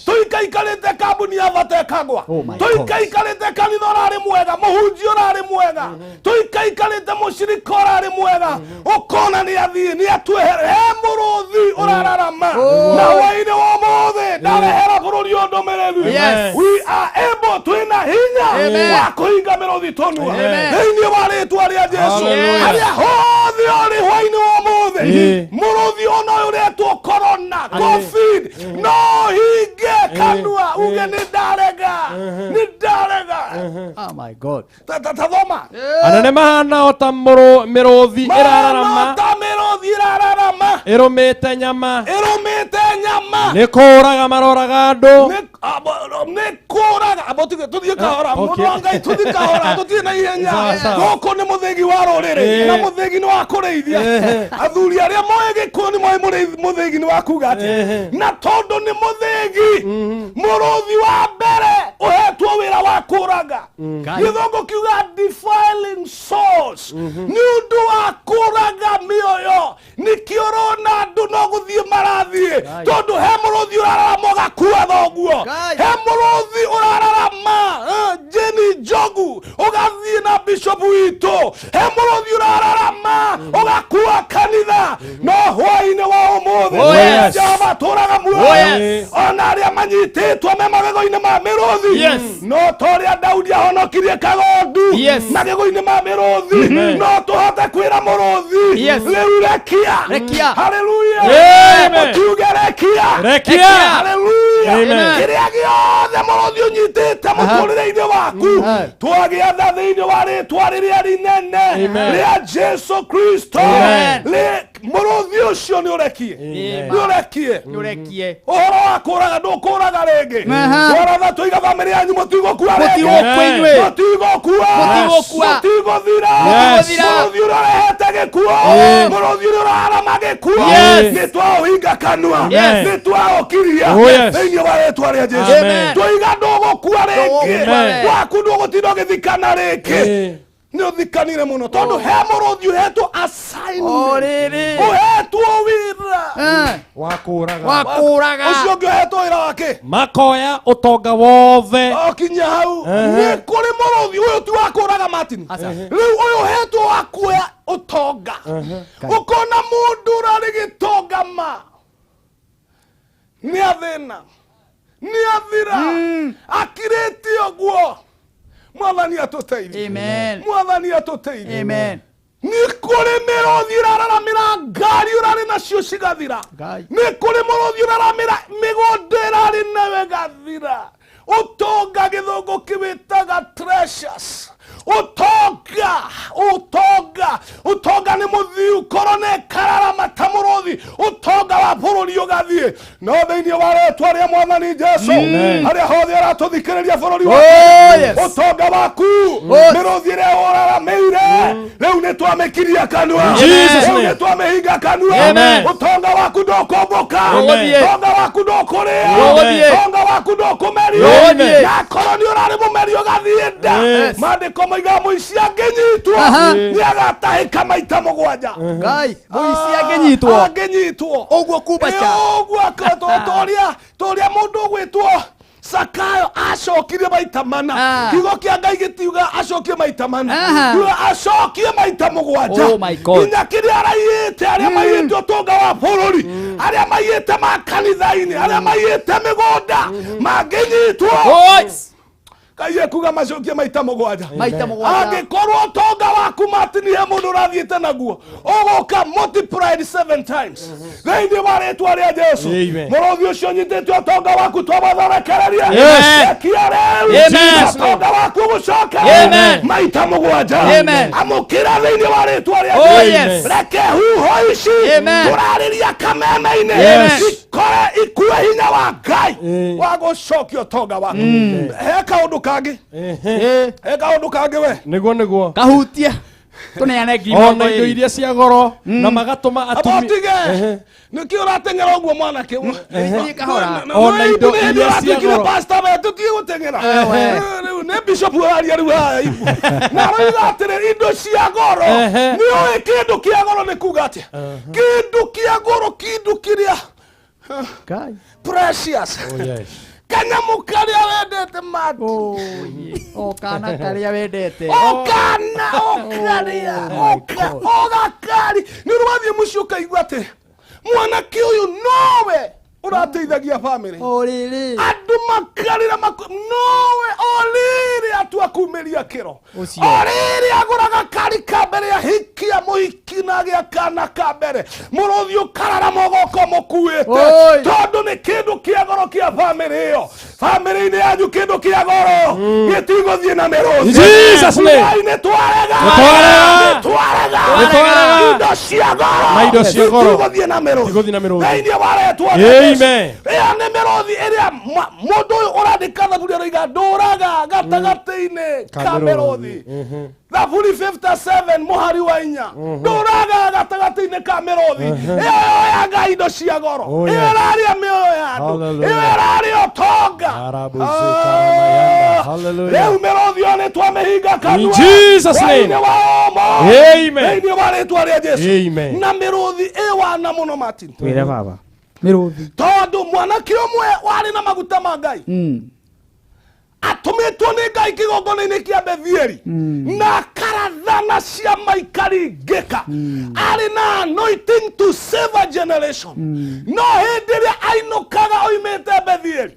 tũikaikarĩte kambuni ya bata ĩkagwa, tũikaikarĩte kanitha ũrarĩ mwega, mũhunjia ũrarĩ mwega, tũikaikarĩte mũcirika ũrarĩ mwega, ũkona nĩ athiĩ nĩ atwehere, he mũrũthi ũrararama. Na hwaĩ-inĩ wa ũmũthĩ ndarehera bũrũri ũyũ ndũmĩrĩri, we are able, twĩna hinya wa kũhinga mĩrũthi tũnua thĩinĩ wa rĩtwa rĩa Jesu. Harĩa hothe ũrĩ hwaĩ-inĩ wa ũmũthĩ, mũrũthi ona ũyũ ũretwo corona, COVID, no hinge kanua uge nĩ ndarega, nĩ ndarega. Oh my God. Tathoma. Anene mahana o ta mĩrũthi ĩrararama, ta mĩrũthi ĩrararama, ĩrũmĩte nyama, ĩrũmĩte nyama, nĩ kũũraga maroraga andũ, nĩ kũũraga. Tũthiĩ kahora, mũndũ wa Ngai, tũthiĩ kahora, tũthiĩ na ihenya. Gũkũ nĩ mũthĩgi wa rũrĩrĩ, na mũthĩgi nĩ wa kũrĩithia. Athuri arĩa moĩ Gĩkũyũ nĩ moĩ mũthĩgi nĩ wa kuga atĩa. Na tondũ nĩ mũthĩgi, mũrũthi wa mbere ũhetwo wĩra wa kũũraga. Gĩthũngũ kiuga defiling souls, nĩ ũndũ wa kũũraga mĩoyo. Nĩkĩo ũrona andũ no gũthiĩ marathiĩ, tondũ he mũrũthi ũrararama ũgakua thoguo, he mũrũthi ũrararama Jane Njogu ũgathiĩ na bishop witũ, he mũrũthi ũrararama ũgakua kanitha. No hwaĩ-inĩ wa ũmũthĩ Jehova atũraga muoyo, ona arĩa manyitĩtwo me magego-inĩ ma mĩrũthi, no ta ũrĩa Daudi ahonokirie kagondu magego-inĩ ma mĩrũthi, no tũhote kwĩra mũrũthi rĩu rekia. Haleluya. Mũkiuge rekia. Rekia. Haleluya. Kĩrĩa gĩothe wothe mũrũthi ũnyitĩte mũtũrĩre-inĩ waku twagĩatha thĩinĩ wa rĩtwa rĩrĩa rĩnene rĩa Jesu Kristo. Mũrũthi ũcio nĩ ũrekie, nĩ ũrekie, nĩ ũrekie. Ũhoro wa kũraga ndũkũraga rĩngĩ. Twaratha tũiga bamĩrĩ yanyu mũtigũkua rĩngĩ, mũtigũkua, mũtigũthira. Mũrũthi ũrĩa ũrehete gĩkuũ, mũrũthi ũrĩa ũrarama gĩkuũ, nĩ twaũhinga kanua, nĩ twaũkiria thĩinĩ wa rĩtwa rĩa Jesu. Tũiga ndũgũkua rĩngĩ, waku ndũgũtinda ũgĩthikana rĩngĩ. Nĩ ũthikanire mũno tondũ he mũrũthi ũhetwo assignment, ũhetwo wĩra wa kũraga, wa kũraga. Ũcio ũngĩ ũhetwo wĩra wake makoya ũtonga wothe. O kinya hau nĩ kũrĩ mũrũthi ũyũ ti wa kũraga Martin, rĩu ũyũ ũhetwo wa kuoya ũtonga. Ũkona mũndũ ũrarĩ gĩtonga ma nĩ athĩna, nĩ athira, akirĩte ũguo. Mwathani atũteithie. Amen. Mwathani atũteithie. Amen. Nĩ kũrĩ mĩrũthi ũraramĩra ngari ũrarĩ nacio cigathira. Nĩ kũrĩ mũrũthi ũraramĩra mĩgũnda ĩrarĩ nayo ĩgathira. Ũtonga gĩthũngũ kĩwĩtaga treasures. Ũtonga, ũtonga, ũtonga nĩ mũthiu korwo nĩ kararama ta mũrũthi, ũtonga wa bũrũri ũgathiĩ. No thĩinĩ wa rĩtwa rĩa Mwathani Jesu, harĩa hothe aratũthikĩrĩria bũrũri wa ũtonga waku, mĩrũthi ĩrĩa ũraramĩire rĩu nĩ twamĩkiria kanua, rĩu nĩ twamĩhinga kanua. Ũtonga waku ndũkũmbũka, ũtonga waku ndũkũrĩa, ũtonga waku ndũkũmerio. Na korwo nĩ ũrarĩ mũmeri ũgathiĩ nda, maandĩko moigaga mũici angĩnyitwo nĩ agatahĩka maita mũgwanja. Ngai, mũici angĩnyitwo, angĩnyitwo ũguo kumbaca ũguo toria mũndũ ũgwĩtwo Sakayo acokirie maita mana. Kiugo kĩa Ngai gĩtiuga acokie maita mana, kiuga acokie maita mũgwanja. Nginya kĩrĩa araiyĩte, arĩa maiyĩte ũtonga wa bũrũri, arĩa maiyĩte makanitha-inĩ, arĩa maiyĩte mĩgũnda, mangĩnyitwo Ngai ekuga macokie maita mũgwanja. Maita mũgwanja. Angĩkorwo ũtonga waku Martin he mũndũ ũrathiĩte naguo, ũgũka multiplied 7 times thĩinĩ wa rĩtwa rĩa Jesu. Mũrũthi ũcio ũnyitĩte ũtonga waku twamathondekererie, rekia rĩu ũtonga waku ũgũcoka maita mũgwanja. Amũkĩra thĩinĩ wa rĩtwa rĩa Jesu. Reke huho ici tũrarĩria kameme-inĩ ikore ikue hinya wa Ngai wa gũcokia ũtonga waku. He kaũndũ kangĩ, he kaũndũ kangĩ we nĩguo nĩguo kahutia tũneane ngiri ona indo iria cia goro na magatũma atumia. Otige nĩkĩ ũrateng'era ũguo mwanake? Ona indo iria cia goro. Pastor we tũtige gũteng'era rĩu nĩ bishop ũraria rĩu haha ibu. Na aroiga atĩrĩ indo cia goro. Nĩ ũĩ kĩndũ kĩa goro nĩ kuga atĩa? Kĩndũ kĩa goro, kĩndũ kĩrĩa precious. Kanyamũ karĩa wendete Martin. O kana karĩa wendete. O kana, o karĩa, o gakari. Nĩ ũrĩ wathiĩ mũciĩ ũkaigua atĩ mwanake ũyũ nowe ũrateithagia bamĩrĩ. Andũ makarĩra nowe o rĩrĩ atua kumĩria kĩro. O rĩrĩ agũraga kari ka mbere ahikia mũhiki na agĩa kana ka mbere, mũrũthi ũkararama ũgoka mũkuĩte tondũ nĩ kĩndũ kĩa goro kĩa bamĩrĩ ĩyo. Bamĩrĩ-inĩ yanyu kĩndũ kĩa goro gĩtigũthiĩ na mĩrũthi. Ngai nĩ twarega, nĩ twarega indo cia goro itigũthiĩ na mĩrũthi thĩinĩ wa rĩtwa rĩa Jesu. Ĩyo nĩ mĩrũthi ĩrĩa mũndũ ũyũ ũrandĩka thaburi aroiga ndũraga gatagatĩ-inĩ ka mĩrũthi. Thaburi 57 mũhari wa 4 ndũraga gatagatĩ-inĩ ka mĩrũthi. Ĩyo yoyaga indo cia goro, ĩyo ĩrarĩa mĩoyo ya andũ, ĩyo ĩrarĩa ũtonga. Rĩu mĩrũthi ĩyo nĩ twamĩhinga kanua thĩinĩ wa ũmũ, thĩinĩ wa rĩtwa rĩa Jesu. Na mĩrũthi ĩwana mũno Martin. Twĩre baba. Mĩrũthi tondũ mwanake ũmwe warĩ na maguta ma Ngai Atũmĩtwo nĩ Ngai kĩgongona-inĩ kĩa Bethieli na akarathana ciama ikaringĩka. Arĩ na anointing to save a generation. No hĩndĩ ĩrĩa ainũkaga oimĩte Bethieli,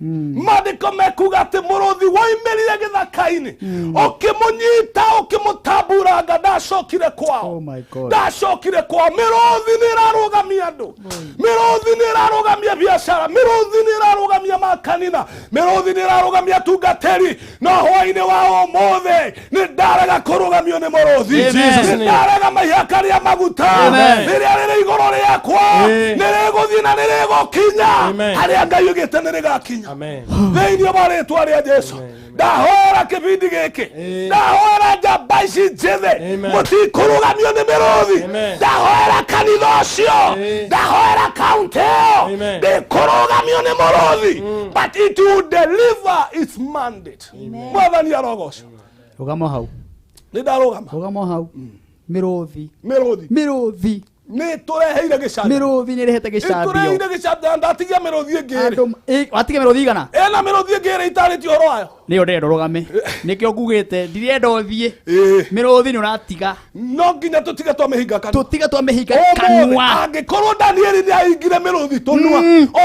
maandĩko mekuga atĩ mũrũthi woimĩrire gĩthaka-inĩ ũkĩmũnyita ũkĩmũtamburanga, ndacokire kwao. Oh my God. Ndacokire kwao. Mĩrũthi nĩ ĩrarũgamia andũ, mĩrũthi nĩ ĩrarũgamia biacara, mĩrũthi nĩ ĩrarũgamia makanitha, mĩrũthi nĩ ĩrarũgamia atungatĩri. No hwainĩ wa ũmũthĩ nĩ ndarega kũrũgamio nĩ mũrũthi. Amen. Nĩ ndarega maihaka rĩa maguta Amen. rĩrĩa rĩrĩ igũrũ rĩakwa, nĩ rĩgũthiĩ na nĩ rĩgũkinya Amen. harĩa Ngai ugĩte nĩ rĩgakinya. Amen. Thĩinĩ wa rĩtwa rĩa Jesu, ndahoera kĩbindi gĩkĩ, ndahoera njamba ici njĩthĩ, Amen. mũtikũrũgamio nĩ mĩrũthi. Amen. Ndahoera kanitha ũcio, ndahoera kaunti ĩyo, Amen. ndĩkũrũgamio nĩ mũrũthi, but it will deliver its mandate. Mwathani arogocwo. Rũgama hau. Nĩ ndarũgama. Rũgama hau. Mĩrũthi. Mĩrũthi. Mĩrũthi. Nĩ tũreheire gĩcambio. Mĩrũthi nĩ ĩrehete gĩcambio. Ĩtũreheire gĩcambio na ndatigia mĩrũthi ĩngĩ ĩrĩ. Andũ watiga mĩrũthi igana? Ĩna mĩrũthi ĩngĩ ĩrĩ itarĩtie ũhoro wayo. Nĩyo ndĩrenda ũrũgame. Nĩkĩo ngugĩte ndirenda ũthiĩ. Mĩrũthi nĩ ũratiga. No nginya tũtige twamĩhinga kanua. Tũtige twamĩhinga Ũmũthĩ, kanua. angĩkorwo Danieli nĩ ahingire mĩrũthi tũnua,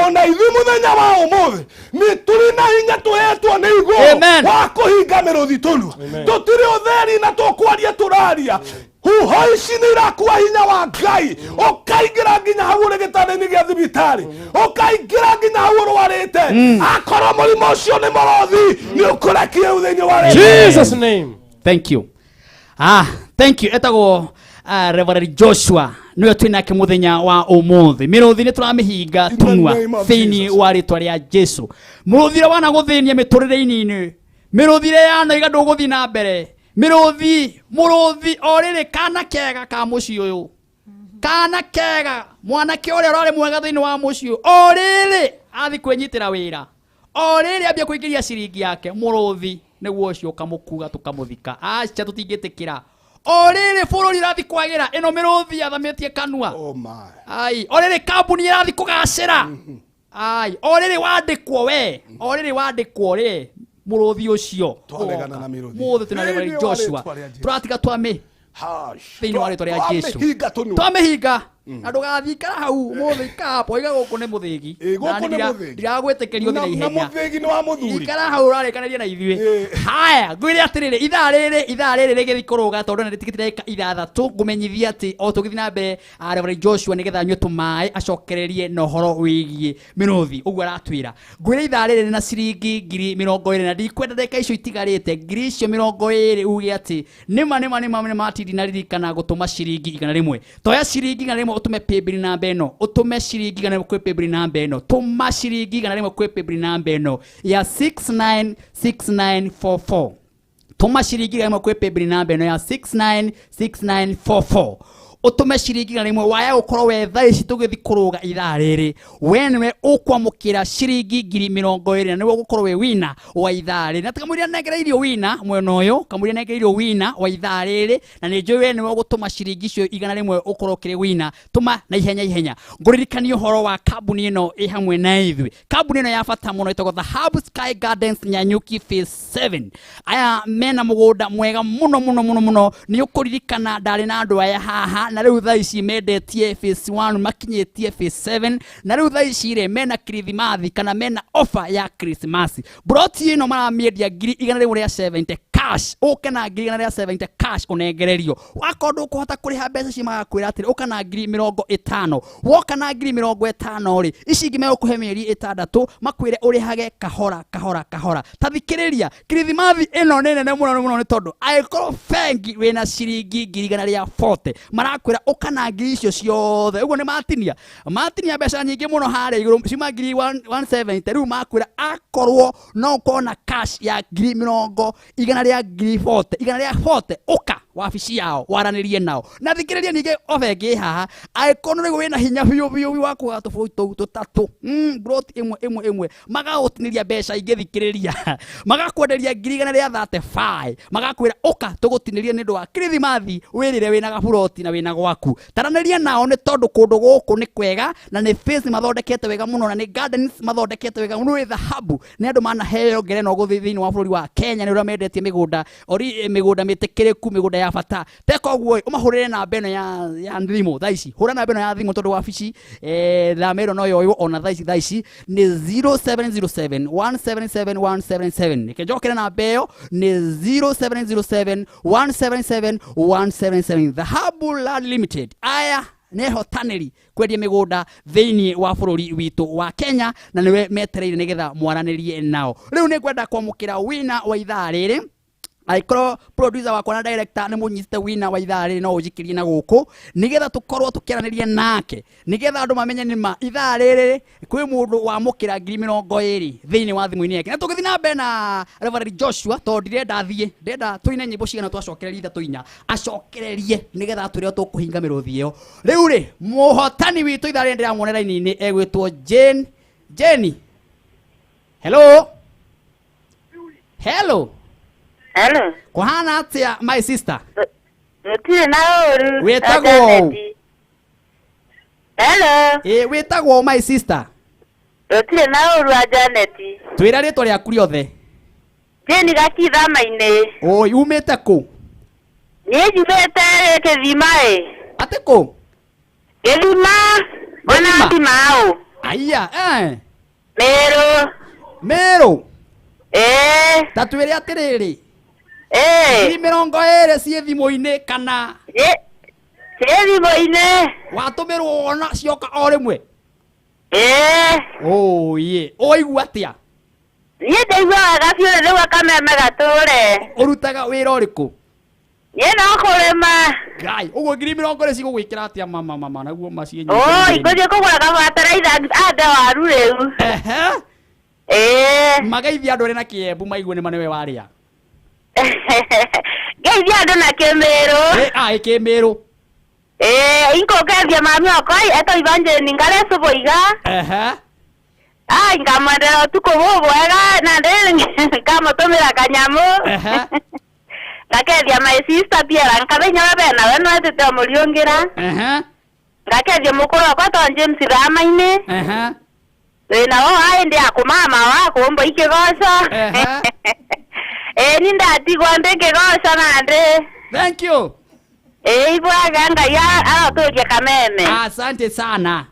ona ithuĩ mũthenya wa ũmũthĩ nĩ tũrĩ na hinya tũhetwo nĩ igũrũ Amen. wa kũhinga mĩrũthi tũnua. Tũtirĩ ũtheri na tũkwaria tũraria. Huho ici nĩ irakua hinya wa Ngai, ũkaingĩra nginya hau ũrĩ gĩtanda-inĩ gĩa thibitarĩ, ũkaingĩra nginya hau ũrwarĩte. Akorwo mũrimũ ũcio nĩ mũrũthi, nĩ ũkũrekia rĩu thĩinĩ wa rĩtwa. Jesus name. Thank you. Thank you. Etagwo Reverend Joshua niwe twĩ nake mũthenya wa ũmũthĩ. Mĩrũthi nĩ tũramĩhinga In the tũnua name of thĩinĩ Jesus. wa rĩtwa rĩa Jesu. Mũrũthi ũrĩa wanagũthĩnia mĩtũrĩre-inĩ, mĩrũthi ĩrĩa yanoiga ndũgũthiĩ na mbere, mĩrũthi, mũrũthi o rĩrĩ kana kega ka mũciĩ ũyũ, kana kega mwanake ũrĩa ũrarĩ mwega thĩinĩ wa mũciĩ ũyũ, o rĩrĩ athiĩ kwĩnyitĩra wĩra, o rĩrĩ ambia kũingĩria ciringi yake, mũrũthi nĩguo ũcio ũkamũkuga tũkamũthika. Aca, tũtingĩtĩkĩra. O rĩrĩ bũrũri ũrathiĩ kwagĩra, ĩno mĩrũthi yathamĩtie kanua. Oh my. Ai, o rĩrĩ kambuni ĩrathiĩ kũgacĩra. Ai, o rĩrĩ wandĩkwo we, o rĩrĩ wandĩkwo rĩ, mũrũthi ũcio. Twaregana na mĩrũthi. Mũthĩ twĩna Reverend Thĩinĩ wa Joshua. rĩtwa rĩa Jesu. Tũratiga twamĩ Hash. thĩinĩ wa rĩtwa rĩa Jesu. Twamĩhinga tũnua. Twamĩhinga. Na ndũgathiĩ ikara hau ũmũthĩ, ikara hapo, iga gũkũ nĩ mũthĩgi. Ĩ, gũkũ Na nĩ mũthĩgi. ndiragwĩtĩkĩria ũthiĩ na Na ihenya. mũthĩgi nĩ wa mũthuri. Ikara hau ũrarĩkanĩria na ithuĩ. Haya, ngwĩre atĩrĩrĩ, ithaa rĩrĩ, ithaa rĩrĩ rĩgĩthiĩ kũrũga tondũ na rĩtigĩte ndagĩka ithathatũ, ngũmenyithia atĩ o tũgĩthiĩ na mbere, Reverend Joshua nĩgetha anyue tũmaĩ acokererie na ũhoro wĩgiĩ mĩrũthi ũguo aratwĩra. Ngwĩre ithaa rĩrĩ na ciringi ngiri mĩrongo ĩrĩ na ndikwenda ndagĩka icio itigarĩte ngiri icio mĩrongo ĩrĩ uge atĩ nĩma nĩma nĩma nĩma atĩ ndinaririkana gũtũma ciringi igana rĩmwe. Toya ciringi igana rĩmwe ũtũme paybill namba ĩno, ũtũme ciringi igana rĩmwe kwĩ paybill namba ĩno, tũma ciringi igana rĩmwe kwĩ paybill namba ĩno ya 696944. Tũma ciringi igana rĩmwe kwĩ paybill namba ĩno ya 696944. Ũtũme ciringi igana rĩmwe waya gũkorwo we thaa ici tũgĩthiĩ kũrũga ithaa rĩrĩ, we nĩwe ũkwamũkĩra ciringi ngiri mĩrongo ĩrĩ na nĩwe ũgũkorwo wĩ wina wa ithaa rĩrĩ. Na kamũira nengereirio wina mwena ũyũ, kamũira nengereirio wina wa ithaa rĩrĩ, na nĩ njũĩ we nĩwe ũgũtũma ciringi icio igana rĩmwe ũkorwo ũkĩrĩ wina. Tũma na ihenya ihenya. Ngũririkanie ũhoro wa kambuni ĩno ĩ hamwe na ithuĩ. Kambuni ĩno ya bata mũno ĩtagwo The Hub Sky Gardens Nanyuki Phase 7. Aya mena mũgũnda mwega mũno mũno mũno mũno. Nĩ ũkũririkana ndarĩ na andũ aya haha, na rĩu thaa ici mendetie Phase 1 makinyĩtie Phase 7, na rĩu thaa ici rĩ mena Kirithimathi kana mena offer ya Christmas. Broti ĩno maramĩendia ngiri igana rĩmwe rĩa 70 cash. Ũke na ngiri igana rĩa 70 cash ũnengererio. Wakorwo ndũkũhota kũrĩha mbeca ici magakwĩra atĩrĩ ũka na ngiri mĩrongo ĩtano. Woka na ngiri mĩrongo ĩtano rĩ, ici ingĩ megũkũhe mĩeri ĩtandatũ makwĩre ũrĩhage kahora kahora kahora. Ta thikĩrĩria, Kirithimathi ĩno nĩ nene mũno mũno nĩ tondũ angĩkorwo bengi wĩna ciringi ngiri igana rĩa 40 marakwĩra ũka na ngiri icio ciothe. Ũguo nĩ matinia. Matinia mbeca nyingĩ mũno harĩa igũrũ, ciuma ngiri 170, rĩu makwĩra akorwo no ũkorwo na cash ya ngiri mĩrongo igana rĩa ngiri 40, igana rĩa 40, ũka Wabici yao waranĩrie nao na thikĩrĩria ningĩ obe ĩngĩ haha angĩkorwo nĩ wĩna hinya biũ biũ biũ wa kũgũra tũbũrũri tũu tũtatũ plot ĩmwe ĩmwe ĩmwe magagũtinĩria mbeca ingĩ thikĩrĩria magakwenderia 135,000 magakwĩra ũka tũgũtinĩrie nĩ ũndũ wa kirithimathi wĩrĩre wĩna gaburoti na wĩna gwaku taranĩria nao nĩ tondũ kũndũ gũkũ nĩ kwega na nĩ face mathondekete wega mũno na nĩ gardens mathondekete wega mũno nĩ thahabu nĩ andũ manaheo ngerenwa gũthiĩ thĩinĩ wa bũrũri wa Kenya nĩ ũrĩa mendetie mĩgũnda ori mĩgũnda mĩtĩkĩrĩku mĩgũnda ya bata teka ũguo ũmahũrĩre namba ĩno ya thimũ thaa ici hũra namba ĩno ya thimũ tondũ wabici namba ĩno no yoywo ona thaa ici nĩ 0707 177 177 reke njokere namba ĩyo nĩ 0707 177 177 Dhahabu Land Limited aya nĩ hotanĩri kwendia mĩgũnda thĩinĩ wa bũrũri witũ wa Kenya na nĩwe metereire nĩgetha mwaranĩrie nao rĩu nĩ ngwenda kwamũkĩra wina wa ithaa rĩrĩ aikorwo producer wakwa na director nĩ mũnyitĩte wina wa ithaa rĩrĩ no ũnjikĩrie na gũkũ nĩgetha tũkorwo tũkĩaranĩria nake nĩgetha andũ mamenye nĩma ithaa rĩrĩ kwĩ mũndũ wamũkĩra 20,000 thĩinĩ wa thimũ-inĩ yake na tũgĩthiĩ na mbere na Reverend Joshua tondũ ndirenda thiĩ ndĩrenda tũine nyĩmbo cigana twacokereria ithatũ inya acokererie nĩgetha atwĩre tũkũhinga mĩrũthi ĩyo rĩu rĩ mũhotani witũ ithaa rĩrĩ ndĩramuona raini-inĩ egwĩtwo Jane Jenny hello hello Hello. Kuhana atia my sister? Gũtirĩ na ũru. Wĩtagwo? Hello. Ĩ wĩtagwo my sister? Gũtirĩ na ũru wa Janet. Twĩra rĩtwa rĩaku rĩothe. Jane Gakithama-inĩ. Oi umĩte kũ? Niĩ njumĩte Kĩthima ĩ. Atĩ kũ? Gĩthima. Ona Ndimau. Aya eh. Meru. Meru. Ĩ. Ta twĩre atĩrĩrĩ. Eh. 20,000 ciĩ thimũ-inĩ kana ciĩ thimũ-inĩ watũmĩrwo wona cioka o rĩmwe oye ũwaigua atĩa niĩ ndaigua wega biũ rĩu akameme gatũre ũrutaga wĩra ũrĩkũ niĩ no kũrĩma Ngai ũguo 20,000 cigũgwĩkĩra atĩa mama mama naguo maciĩ nyingĩ oi ngũthiĩ kũgũra gabataraitha ande waru rĩu ehe mageithia andũ arĩa na Kĩembu maigue nĩ ma nĩwe warĩa ngeithia andũ na Kĩmĩrũ ĩ Kĩmĩrũ inkũkethia mami wakwa etwo Evangeline ngare Subuiga ehe ai ngamwendera ũtukũ bũbwega na ndĩ ngamũtũmĩra kanyamũ ehe ngakethia my sister Piera nkamenya we benawe nwetĩte omũriũngĩra ehe ngakethia mũkũrũ wakwa etwo James Rama-inĩ ehe wĩna wo aĩndĩ akũmama wakũmbwa ikĩgoco ehe ni ndatigwa ndĩkĩgoco na ndĩ thank you ibwaga Ngai arotũrie kameme asante sana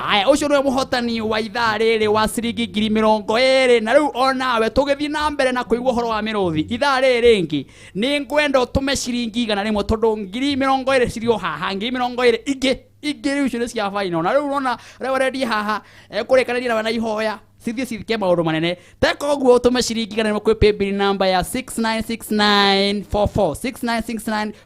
haya ũcio nĩwe mũhotani wa ithaa rĩrĩ wa ciringi 20,000 na rĩu onawe tũgĩthiĩ na mbere na kũigua ũhoro wa mĩrũthi ithaa rĩrĩ rĩngĩ nĩ ngwenda ũtũme ciringi 100 tondũ 20,000 cirĩ o haha 20,000 ingĩ ingĩ rĩu icio nĩ cia baino na rĩu ũrona Reverend haha ekũrĩkanĩria nawe na ihoya cithiĩ cithike maũndũ manene teka ũguo ũtũme ciringi 100 kwĩ paybill number ya 696944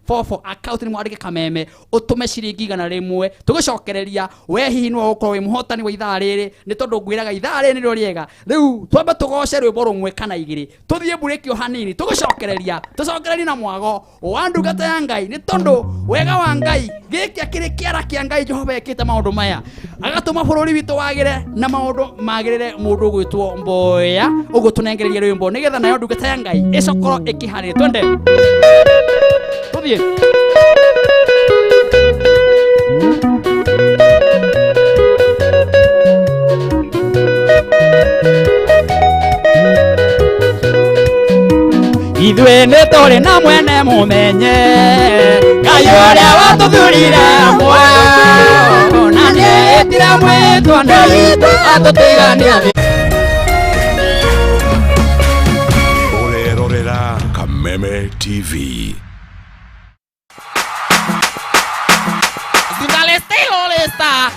696944 account nĩ mwandĩke kameme ũtũme ciringi 100 tũgĩcokereria we hihi nĩwe ũgũkorwo wĩ mũhotani wa ithaa rĩrĩ nĩ tondũ ngwĩraga ithaa rĩrĩ nĩrĩo rĩega rĩu twambe tũgoce rwĩmbo rũmwe kana igĩrĩ tũthiĩ mburĩki o hanini tũgĩcokereria tũcokererie na mwago wa ndungata ya Ngai nĩ tondũ wega wa Ngai gĩkĩ akĩrĩ kĩara kĩa Ngai Jehova ekĩte maũndũ maya agatũma bũrũri witũ wagĩre na maũndũ magĩrĩre mũndũ ũgwĩtwo Mboya ũguo tũnengererie rwĩmbo nĩgetha nayo ndungata ya Ngai ĩcokorwo ĩkĩharĩria twende tũthiĩ ithuĩ nĩ tũrĩ na mwene mũmenye Ngai ũrĩa watũthurire muoyo na nĩetire mwĩtwa na witũ atũtigania thĩ Ũrerorera Kameme TV. Dale estilo, le está.